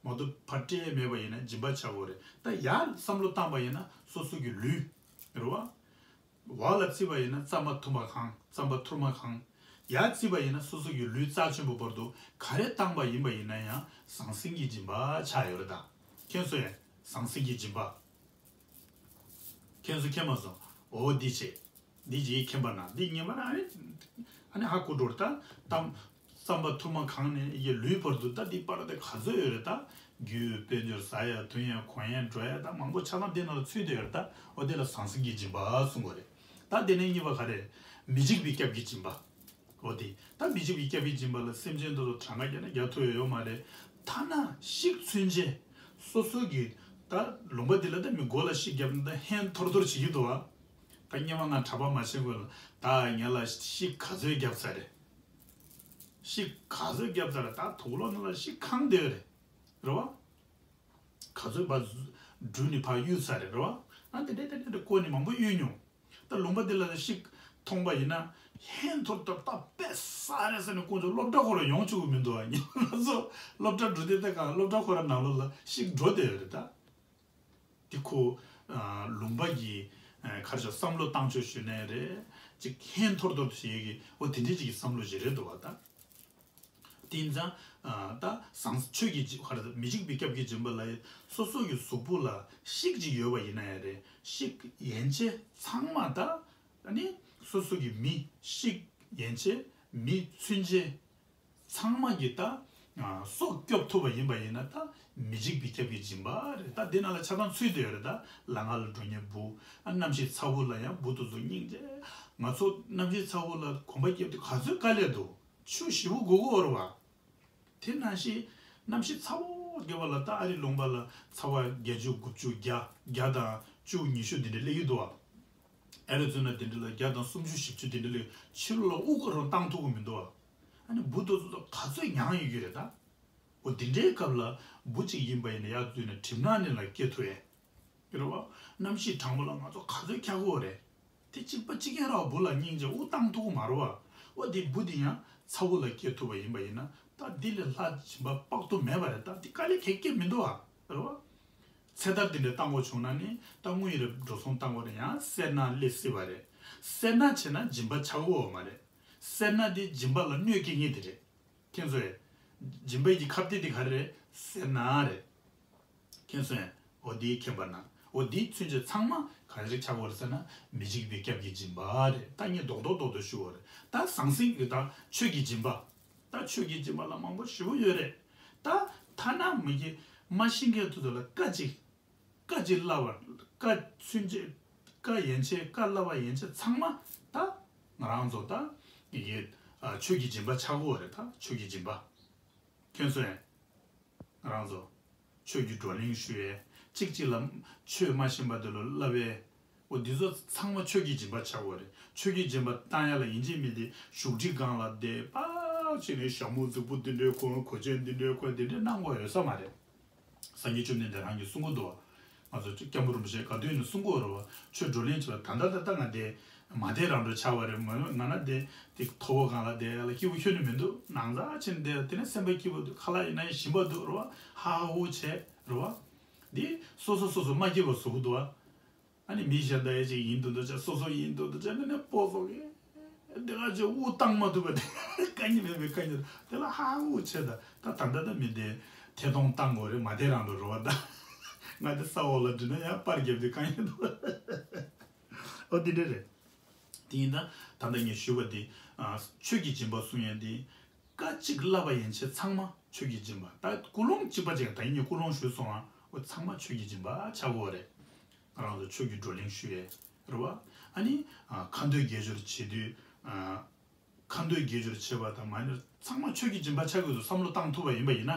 མ་གཏོགས་ཕར་སྤྲད་མེད་པ་ཡིན་ན་སྦྱིན་པ་ཆགས་ཀྱི་ཡོད་རེད། ད་ཡར་བསམ་བློ་བཏང་པ་ཡིན་ན་སོ་སོ་གི་ལུས། རེད་བ། འོག་ལ་བརྩིས་པ་ཡིན་ན་རྩམ་པ་ཐུར་མ་གང་། རྩམ་པ་ཐུར་མ་གང་། ཡར་བརྩིས་པ་ཡིན་ན་སོ་སོ་གི་ལུས་རྩ་ཆེན་པོ་བར་དུ་ག་རེ་བཏང་པ་ཡིན་པ་ཡིན་ན་ཡང་ཟང་ཟིང་གི་སྦྱིན་པ་ཆགས་ཡོད་རེད་ད། མཁྱེན་སོང་ངས། ཟང་ཟིང་གི་སྦྱིན་པ། མཁྱེན་སོང་། མཁྱེན་མ་སོང་། འོ་འདི་བྱས། འདི་ཅིག་མཁྱེན་པ་ན་འདི་ངེས་པ་ན་ཨ་ནི། ཨ་ནི་ཧ་གོ་འགྲོ་རེད་ད། གཏམ། རྩམ་པ་ཐུར་མ་གང་ནས་ཡི་ལུས་བར་དུ་ད་འདི་པར་དེ་ག་ཚོད་ཡོད་རེད་ད། རྒྱུ་དཔལ་འབྱོར་ཟ་ཡ་འཐུང་ཡ་གོན་ཡ་འགྲོ་ཡ་ད་མང་པོ་ཆ་ཚང་འདི་ནང་ལ་ཚུད་བསྡད་ཡོད་རེད་ད། འོ་དེ་ལ་ཟང་ཟིང་གི་སྦྱིན་པ་གསུང་གི་རེད། ད་དེ་ནས་གཉིས་པ་ག་རེ། མི་འཇིགས་པའི་སྐྱབས་ཀྱི་སྦྱིན་པ། འོ་དེ་ད་མི་འཇིགས་པའི་སྐྱབས་ཀྱི་སྦྱིན་པ་ལ་སེམས་ཅན་དེ་ཚོ་གྲངས་ཀ་བརྒྱབ་ན་རྒྱག་ཐུབ་ཡ་ཡོད་མ་རེད། ཐ་ན་ཤིག་ཚུན་ཆད། སོ་སོ་གི་ད་ལུང་པ་འདི་ལ་ད་མི་མགོ་ལ་ཤིག་བརྒྱབ་ན་ད་ཧན་ཐོར་ཐོར་བྱེད་ཀྱི་འདུག་བ། ད་སྔོན་མ་ང་གྲྭ་པ་མ་ཕྱིན་གོང་ལ་ད་ངེད་ལ་ཤིག་ག་ཚོད་བརྒྱབ་ཚར་རེད། ཤིག་ག་ཚོད་བརྒྱབ་ཚར་རེད། ད་དུག་ལོག་ནང་ལ་ཤིག་གང་བསྡད་ཡོད་རེད། རེད་བ། ག་ཚོད་བ་འབྲུ་ནི་ཕར་གཡུག་ཚར་རེད། རེད་བ། ཨ་དེ་འདྲས་དེ་འདྲས་དེ་ཀོ་ནི་མང་པོ་གཡུག་མྱོང་། ད་ལུང་པ་འདི་ལ་ཤིག་མཐོང་པ་ཡིན་ན་ཧན་ཐོར་ཐོར་ད་དཔེ་ས་རེད་ཟེར་ནས་ཁོང་ཚོ་སློབ་གྲྭ་ཁོ་ར་ཡོང་བཅུག་གི་མི་འདུག་ཨ་ནི་ང་ཚོ་སློབ་གྲྭ་འགྲོ་དུས་ད་གང་སློབ་གྲྭ་ཁོ་ར་ནང་ལོགས་ལ་ཤིག་འགྲོ་བསྡད་ཡོད་རེད་ད། དེ་ཁོ། ཨ། ལུང་པ་གི། ཨ། ག་རེ་ཟེར་བསམ་བློ་བཏང་ཕྱོགས་ཞུས་ནའི་རེད། ཅིག་ཧན་ཐོར་ཐོར་དུ་བྱེད་ཀྱི་འོ་དེ་འདྲའི་ཅིག་གི་བསམ་བློ་ཞིག་རེད་འདུག་བ་ད། དེ་ཡིན་ཙང་། ཨ། ད་ཟང་ཆོས་ཀྱི་སྦྱིན་ག་རེ་ཟེར་མི་འཇིགས་པའི་སྐྱབས་ཀྱི་སྦྱིན་པ་ལ་སོ་སོ་གི་གཟུགས་པོ་ལ་ཤིག་ཅིག་ཡོད་པ་ཡིན་ན་ཡང་རེད། ཤིག་ཡན་ཆད་ཚང་མ་ད། ཨ་ནི་སོ་སོ་གི་མི་ཤིག་ཡན་ཆད་མི་ཚུན་ཆད། ཚང་མ་གིས་ད། ཨ། སྲོག་སྐྱོབ་ཐུབ་པ་ཡིན་པ་ཡིན་ན་ད་མི་འཇིགས་པའི་སྐྱབས་ཀྱི་སྦྱིན་པ་རེད། ད་འདི་ནང་ལ་ཆ་ཚང་ཚུད་དེ་ཡོད་རེད། ད་ལམ་ཁ་ལ་འགྲོ་མཁན་བུ། ཨ། གནམ་གཤིས་ཚ་བོ་ལ་ཡང་བུ་དེ་ཚོ་སྙིང་རྗེ། ང་ཚོ་གནམ་གཤིས་ཚ་བོ་ལ་གོམ་པ་རྒྱབ་དུས་ག་ཚོད་དཀའ་ལས་འདུག་ཆུ་ཞེ་པོ་དགོས་ཀྱི་ཡོད་རེད་བ། དེ་ནང་བཞིན་གནམ་གཤིས་ཚ་བོ་རྒྱབ་པ་ལ་ད་ཨ་རིའི་ལུང་པ་ལ་ཚ་བ་བརྒྱད་ཅུ་དགུ་བཅུ་བརྒྱ་བརྒྱ་དང་བཅུ་ཉི་ཤུ་འདི་འདྲ་སླེབས་ཀྱི་འདུག་བ། ཨེ་རི་ཛོ་ན་འདི་འདྲ་ལ་བརྒྱ་དང་སུམ་ཅུ་བཞི་བཅུ་འདི་འདྲ་སླེབས། ཕྱི་ལོགས་ལ་དབུགས་ཀ་རང་བཏང་ཐུབ་ཀྱི་མི་འདུག་བ། ཨ་ནི་བུ་དེ་ཚོ་ག་ཚོད་མྱངས་ཡོད་ཀྱི་རེད་ད། འོ་འདི་འདྲའི་སྐབས་ལ་བུ་གཅིག་ཡིན་པ་ཡིན་ན་ཡར་འཛུལ་ནས་གྲིབ་ནག་ནས་ལ་སྐྱེ་ཐུབ་ཡས། རེད་བ། གནམ་གཤིས་གྲང་མོ་ལ་ང་ཚོ་ག་ཚོད་འཁྱག་གི་ཡོད་རེད། དེ་གཅིག་པ་གཅིག་རྐྱང་ར་བ་བུ་ལ་སྙིང་རྗེ་དབུགས་བཏང་ཐུབ་ཀྱི་མ་རེད་བ། འོ་དེ་བུ་དེ་ཡང་ཚ་བོ་ལ་སྐྱེ་ཐུབ་པ་ཡིན་པ་ཡིན་ན་ད་འདི་ལས་ལྷག་སྦྱིན་པ་དཔག་ཏུ་མེད་པ་རེད། ད་འདི་དཀའ་ལས་ཁག་གི་མི་འདུག་བ། རེད་བ། ཚེ་ཐར་དེ་འདྲ་བཏང་དགོས་བྱུང་ན་ནི་ད་དངུལ་ཡིན་རེད། འགྲོ་སོང་བཏང་དགོས་རེད། ཡང་སེར་སྣ་སླེབས་སྲིད་པ་རེད། སེར་སྣ་བྱས་ན་སྦྱིན་པ་ཆགས་ཀྱི་ཡོད་མ་རེད། སེར་སྣ་དེ་སྦྱིན་པ་ལ་གནོད་སྐྱེལ་མཁན་དེ་རེད། མཁྱེན་སོང་ངས། སྦྱིན་པའི་གི་ཁ་གཏད་དེ་ག་རེ་རེད། སེར་སྣ་རེད། མཁྱེན་སོང་ངས། འོ་དེ་མཁྱེན་པ་ན། འོ་དེ་ཚུན་ཆད་ཚང་མ་ག་རེ་ཆགས་ཀྱི་ཡོད་རེད་ཟེར་ན་མི་འཇིགས་པའི་སྐྱབས་ཀྱི་སྦྱིན་པ་རེད། ད་ངས་རྡོག་རྡོག་རྡོག་རྡོག་ཞུ་བ་རེད། ད་ཟང་ཟིང་གི་ད་ཆོས་ཀྱི་སྦྱིན་པ། ད་ཆོས་ཀྱི་སྦྱིན་པ་ལ་མང་པོ་ཞེ་པོ་ཡོད་རེད། ད་ཐ་ན་མི་གི་མ་ཤི་མཁན་དེ་ཚོ་ལ་བཀའ་གཅིག་བཀའ་གཅིག་བསླབ་པ། བཀའ་ཚུན་ཆད། བཀའ་ཡན་ཆད། བཀའ་བསླབ་པ་ཡན་ཆད་ཚང་མ་ད་ང་རང་ཚོ་ད་ཡི་གེ་ཨ་ཆོས་ཀྱི་སྦྱིན་པ་ཆགས་ཀྱི་ཡོད་རེད། ད་ཆོས་ཀྱི་སྦྱིན་པ། མཁྱེན་སོང་ངས། ང་རང་ཚོ་ཆོས་ཀྱི་བགྲོ་གླེང་ཞུ་ཡས། གཅིག་གཅིག་ལ་ཆོས་མ་ཤེས་པ་དེ་ལ་བསླབ་པས། འོ་འདི་ཚོ་ཚང་མ་ཆོས་ཀྱི་སྦྱིན་པ་ཆགས་ཀྱི་ཡོད་རེད། ཆོས་ཀྱི་སྦྱིན་པ་བཏང་ཡ་ལ་ཡིན་གཅིག་མིན་གཅིག་བཞུགས་ཁྲི་སྒང་ལ་བསྡད་པ་བྱས་ནས་ཞྭ་མོ་རྫིག་པོ་འདི་འདྲའི་གོན། གོས་ཆེན་འདི་འདྲའི་གོན། འདི་འདྲའི་གནང་དགོས་ཡོད་ས་མ་རེད། སངས་རྒྱས་བཅོམ་ལྡན་འདས་རང་གིས་གསུང་གི་འདུག་ང་ཚོ་སྐྱབས་མགོན་རིན་པོ་ཆེ་ག་དུས་ནས་གསུང་གི་ཡོད་རེད་བ། ཆོས་བགྲོ་གླེང་བྱེད་པ་ད་ལྟ་ད་ལྟ་ང་དེ་མ་བསྡད་རང་འགྲོ་ཆགས་པ་རེད། མ་ང་ན་དེ་དེ་ཐོ་བ་སྒང་ལ་བསྡད་ཡ་ལ་སྐྱིད་པོ་ཁྱོན་ནས་མི་འདུག་ནང་ཚ་ཕྱིན་བསྡད་དེ་ནས་སེམས་པ་སྐྱིད་པོ་འདུག་ཁ་ལག་ཡིན་ན་ཡང་ཞིམ་པ་འདུག་རེད་བ། ཧ་ཧ་ཧུ་བྱས་རེད་བ། འདི་སོ་སོ་སོ་སོ་མ་སྐྱིད་པ་བཟོ་གི་འདུག་བ། ཨ་ནི་མི་གཞན་དག་ཡ་ཅིག་ཡིན་འདུག་འདུག་ཅག་སོ་སོ་ཡིན་འདུག་འདུག་ཅག་ནི་ནི་སྤོ་སོ་གི་དེ་ག་ཅིག་དབུགས་བཏང་མ་ཐུབ་པ་དེ་དཀའ་ངལ་མེད་པའི་དཀའ་ངལ་དེ་ལ་ཧ་ཧུ་བྱས་ད་ད་ད་ད་ད་མི་དེ་ཐད་གཏོང་བཏང་དགོས་རེད། མ་དེ་རང་དུ་རོ་བ་ད་ང་དེ་ས་འོག་ལ་འགྲིལ་ན་ཡང་པར་རྒྱབ་དེ་དཀའ་ངལ་འདུག་ཨོ་དེ་འདྲ་རེད། དེ་ཡིན་ད་ད་ད་ངས་ཞུས་པ་དེ་ཆོས་ཀྱི་སྦྱིན་པ་གསུང་ཡ་དེ་བཀའ་གཅིག་བསླབ་པ་ཡན་ཆད་ཚང་མ་ཆོས་ཀྱི་སྦྱིན་པ། ད་ཀུན་སློང་གཅིག་པ་ཅིག་ད་ཡིན་ངས་ཀུན་སློང་ཞུས་སོང་ཨ། འོ་ཚང་མ་ཆོས་ཀྱི་སྦྱིན་པ་ཆགས་དགོས་རེད། ང་རང་ཚོ་ཆོས་ཀྱི་བགྲོ་གླེང་ཞུ་ཡས་རེད་བ། ཨ་ནི་ཨ་ཁ་འདོན་དགེ་སྦྱོར་བྱེད་དུས་ཨ་ ཁ་འདོན་དགེ་སྦྱོར་བྱེད་པ་དང་མ་ཎི་ཚང་མ་ཆོས་ཀྱི་སྦྱིན་པ་ཆགས་ཀྱི་འདུག་བསམ་བློ་བཏང་ཐུབ་པ་ཡིན་པ་ཡིན་ན།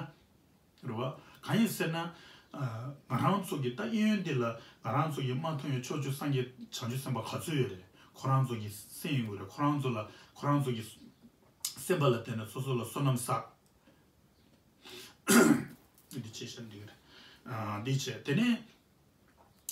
རེད་བ། གང་ཡིན་ཟེར་ན། ཨ། ང་རང་ཚོ་གི་ད་གཡས་གཡོན་འདི་ལ་ང་རང་ཚོ་གི་མ་མཐོང་བའི་ཕྱོགས་བཅུ་སངས་རྒྱས་བྱང་ཆུབ་སེམས་དཔའ་ག་ཚོད་ཡོད་རེད། ཁོ་རང་ཚོ་གི་སེམས་ཡོད་རེད། ཁོ་རང་ཚོ་ལ་ཁོ་རང་ཚོ་གི་སེམས་པ་ལ་བརྟེན་ནས་སོ་སོ་ལ་བསོད་ནམས་བསགས། འདི་བྱས་ཤག་འདི་གི་རེད། ཨ། འདི་བྱས་དེ་ནས།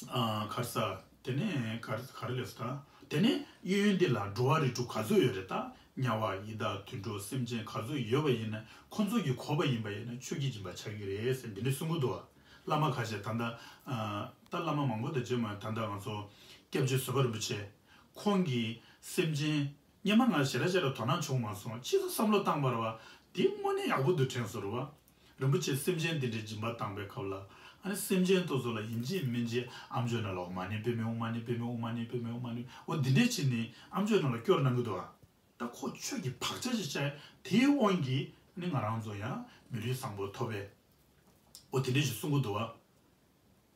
ཨ། ག་རེ་ཟ། དེ་ནས་ག་རེ་ག་རེ་ལབ་སོང་ད། དེ་ནས་གཡས་གཡོན་འདི་ལ་འགྲོ་བ་རིགས་དྲུག་ག་ཚོད་ཡོད་རེད་ད། དམྱལ་བ་ཡི་དྭགས་དུད་འགྲོ་སེམས་ཅན་ག་ཚོད་ཡོད་པ་ཡིན་ན་ཁོ་ཚོ་གི་གོ་བ་ཡིན་པ་ཡིན་ན་ཆོས་ཀྱི་སྦྱིན་པ་ཆགས་ཀྱི་རེད་ཟེར་འདི་འདྲ་གསུང་གི་འདུག་བ། བླ་མ་ཁ་ཤས་ད་ལྟ། ཨ། ད་བླ་མ་མང་པོ་དང་བརྗོད་མ་ད་ལྟ་ང་ཚོ་སྐྱབས་རྗེ་བཟོད་པ་རིན་པོ་ཆེ་ཁོང་གིས་སེམས་ཅན། སྔོན་མ་ང་ཞེ་དྲག་ཞེ་དྲག་དོ་སྣང་བྱུང་མ་སོང་། ཕྱིས་སུ་བསམ་བློ་བཏང་བ་རེད་བ། དེ་དངོས་གནས་ཡག་པོ་འདུག་དྲན་སོང་རེད་བ། རིན་པོ་ཆེ་སེམས་ཅན་དེ་འདྲའི་སྦྱིན་པ་བཏང་པའི་སྐབས་ལ། ཨ་ནི་སེམས་ཅན་དེ་ཚོ་ལ་ཡིན་གཅིག་མིན་གཅིག་ཨ་མཆོག་ནང་ལ་ཨོཾ་མ་ཎི་པདྨེ་ཧཱུྃ། མ་ཎི་པདྨེ་ཧཱུྃ། མ་ཎི་པདྨེ་ཧཱུྃ། མ་ཎི། འོ་འདི་འདྲས་བྱས་ནས་ཨ་མཆོག་ནང་ལ་སྐྱོར་གནང་གི་འདུག་བ། ད་ཁོ་ཆོས་ཀྱི་བག་ཆགས་ཤིག་བྱས། དེའི་དབང་གིས་ནི་ང་རང་ཚོ་ཡང་མི་ལུས་བཟང་པོ་ཐོབ་པས། འོ་དེ་འདྲས་ཞིག་གསུང་གི་འདུག་བ།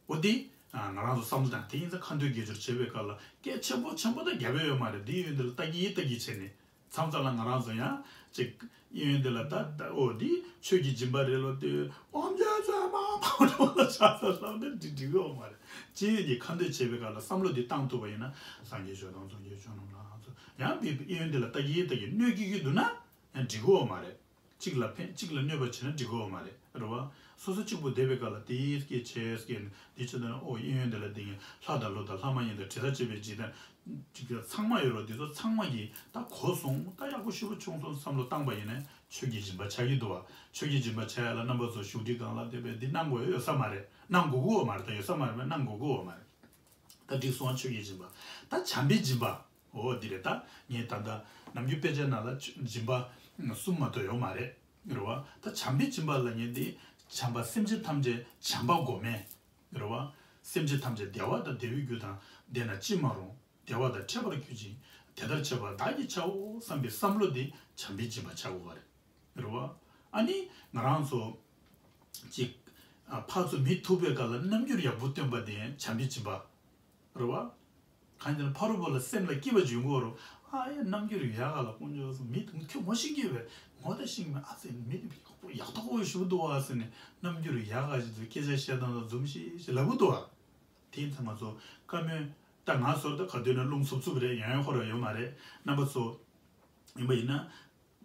འོ་དེ། ང་རང་ཚོ་བསམ་བློ་བཏང་དེ་ཡིན་ཙང་ཁ་འདོན་དགེ་སྦྱོར་བྱེད་པའི་སྐབས་ལ་སྐད་ཆེན་པོ་ཆེན་པོ་དང་རྒྱབ་ཡོད་མ་རེད། དེ་ཡོན་ཏན་ལ་ལྟ་གི་ལྟ་གི་བྱས་ནས་མཚམས་མཚམས་ལ་ང་རང་ཚོ་ཡང་ཅིག་ཡོན་ཏན་ལ་ད་ད་འོ་དེ་ཆོས་ཀྱི་སྦྱིན་པ་རེད་ལོ་དེ་ཨོམ་ཇོ་ཚོ་མ་ཕང་འགྲོ་ལ་ཆགས་ས་ལབ་ནས་འགྲིག་འགྲིག་གི་ཡོད་མ་རེད། ཅི་ཡོད་ཀྱི་ཁ་འདོན་བྱེད་པའི་སྐབས་ལ་བསམ་བློ་དེ་བཏང་ཐུབ་པ་ཡིན་ན་སངས་རྒྱས་ཆོས་དང་ཚོགས་ཀྱི་མཆོག་རྣམས་ལ་ཚོ་ཡང་དེ་ཡོན་ཏན་ལ་ལྟ་གི་ལྟ་གི་གནོད་ཀྱི་གི་འདུག་ན་ཡང་འགྲིག་གི་ཡོད་མ་རེད། གཅིག་ལ་ཕན་གཅིག་ལ་གནོད་པ་བྱས་ན་འགྲིག་གི་ཡོད་མ་རེད། རེད་བ། སོ་སོ་གཅིག་པུ་བསྡད་པའི་སྐབས་ལ་དེའི་སྐད་ཆའི་སྐད་ནས་འདི་ཆ་དང་ཨོ་གཡས་གཡོན་དེ་ལ་འདི་ངས་ལྷ་དང་ཀླུ་དང་ལྷ་མ་ཡིན་དང་དྲི་ཟ་བཅས་པའི་འཇིག་རྟེན་གཅིག་ཚང་མ་ཡོད་རོ། འདི་ཚོ་ཚང་མ་གིས་ད་གོ་སོང་། ད་ཡག་པོ་ཞེ་པོ་བྱུང་སོང་བསམ་བློ་བཏང་པ་ཡིན་ན་ཆོས་ཀྱི་སྦྱིན་པ་ཆགས་ཀྱི་འདུག་བ། ཆོས་ཀྱི་སྦྱིན་པ་བྱས་ཡ་ལ་རྣམ་པ་ཚོ་བཞུགས་ཁྲི་སྒང་ལ་བསྡད་པའི་འདི་གནང་དགོས་ཡོད་ས་མ་རེད། གནང་དགོས་ཀྱི་ཡོད་མ་རེད། ད་ཡོད་ས་མ་རེད་པས་གནང་དགོས་ཀྱི་ཡོད་མ་རེད། ད་འགྲིག་སོང་ཆོས་ཀྱི་སྦྱིན་པ། ད་བྱམས་པའི་སྦྱིན་པ། འོ་འདི་རེད། ད་ངས་ད་ལྟ་ནམ་རྒྱུན་དཔེ་ཆ་ནང་ལ་སྦྱིན་པ་གསུམ་མ་གཏོགས་ཡོད་མ་རེད། རེད་བ། ད་བྱམས་པའི་སྦྱིན་པ་ལ་ངས་འདི་བྱམས་པ་སེམས་ཅན་ཐམས་ཅད་བྱམས་པ་སྒོམ་མེད། རེད་བ། སེམས་ཅན་ཐམས་ཅད་བདེ་བ་དང་བདེ་བའི་རྒྱུ་དང་ལྡན་ན་ཅི་མ་རུང་། བདེ་བ་དང་འཕྲད་པར་གྱུར་ཅིག་དེ་ལྟར་བྱེད་པ་བདག་གིས་བྱའོ་བསམ་པའི་བསམ་བློ་འདི་བྱམས་པའི་སྦྱིན་པ་ཆགས་དགོས་པ་རེད། རེད་བ། ཨ་ནི་ང་རང་ཚོ་ཅིག་ཨ་ཕར་ཚུར་མི་ཐུག་པའི་སྐབས་ལ་རྣམ་འགྱུར་ཡག་པོ་སྟོན་པ་དེ་བྱམས་པའི་སྦྱིན་པ། རེད་བ། གང་ཡིན་ན་ཕ་རོལ་པོ་ལ་སེམས་ལ་སྐྱིད་པ་འཇུག་དགོས་རུང་ཨ་ཡ་རྣམ་འགྱུར་ཡག་ག་ལ་དཀོན་མཆོག་གསུམ་མི་དེ་ཁྱོད་ངོ་ཤེས་ཀྱི་བས་ངོ་ད་ཤེས་མེད་ཨ་ཙི་མི་དེ་ཡག་པོ་ཡག་ཐོག་པོ་ཞུ་འདུག་ཨ་ཟེར་ནས་རྣམ་འགྱུར་ཡག་ག་ཞིག་ཏུ་སྐད་ཆ་བཤད་སྟངས་ལ་འཛུམ་ཤིག་ཤིག་ལབ་གི་འདུག་ཨ། དེ་ཡིན་ཙང་ང་ཚོ་བཀའ་མོལ་ད་ང་ཚོར་ད་ག་དུས་ན་རླུང་འཚུབ་འཚུབ་རེད། ཡང་ཡང་ཧོ་ར་ཡོད་མ་རེད་རྣམ་པ་ཚོ། ཡིན་པ་ཡིན་ན།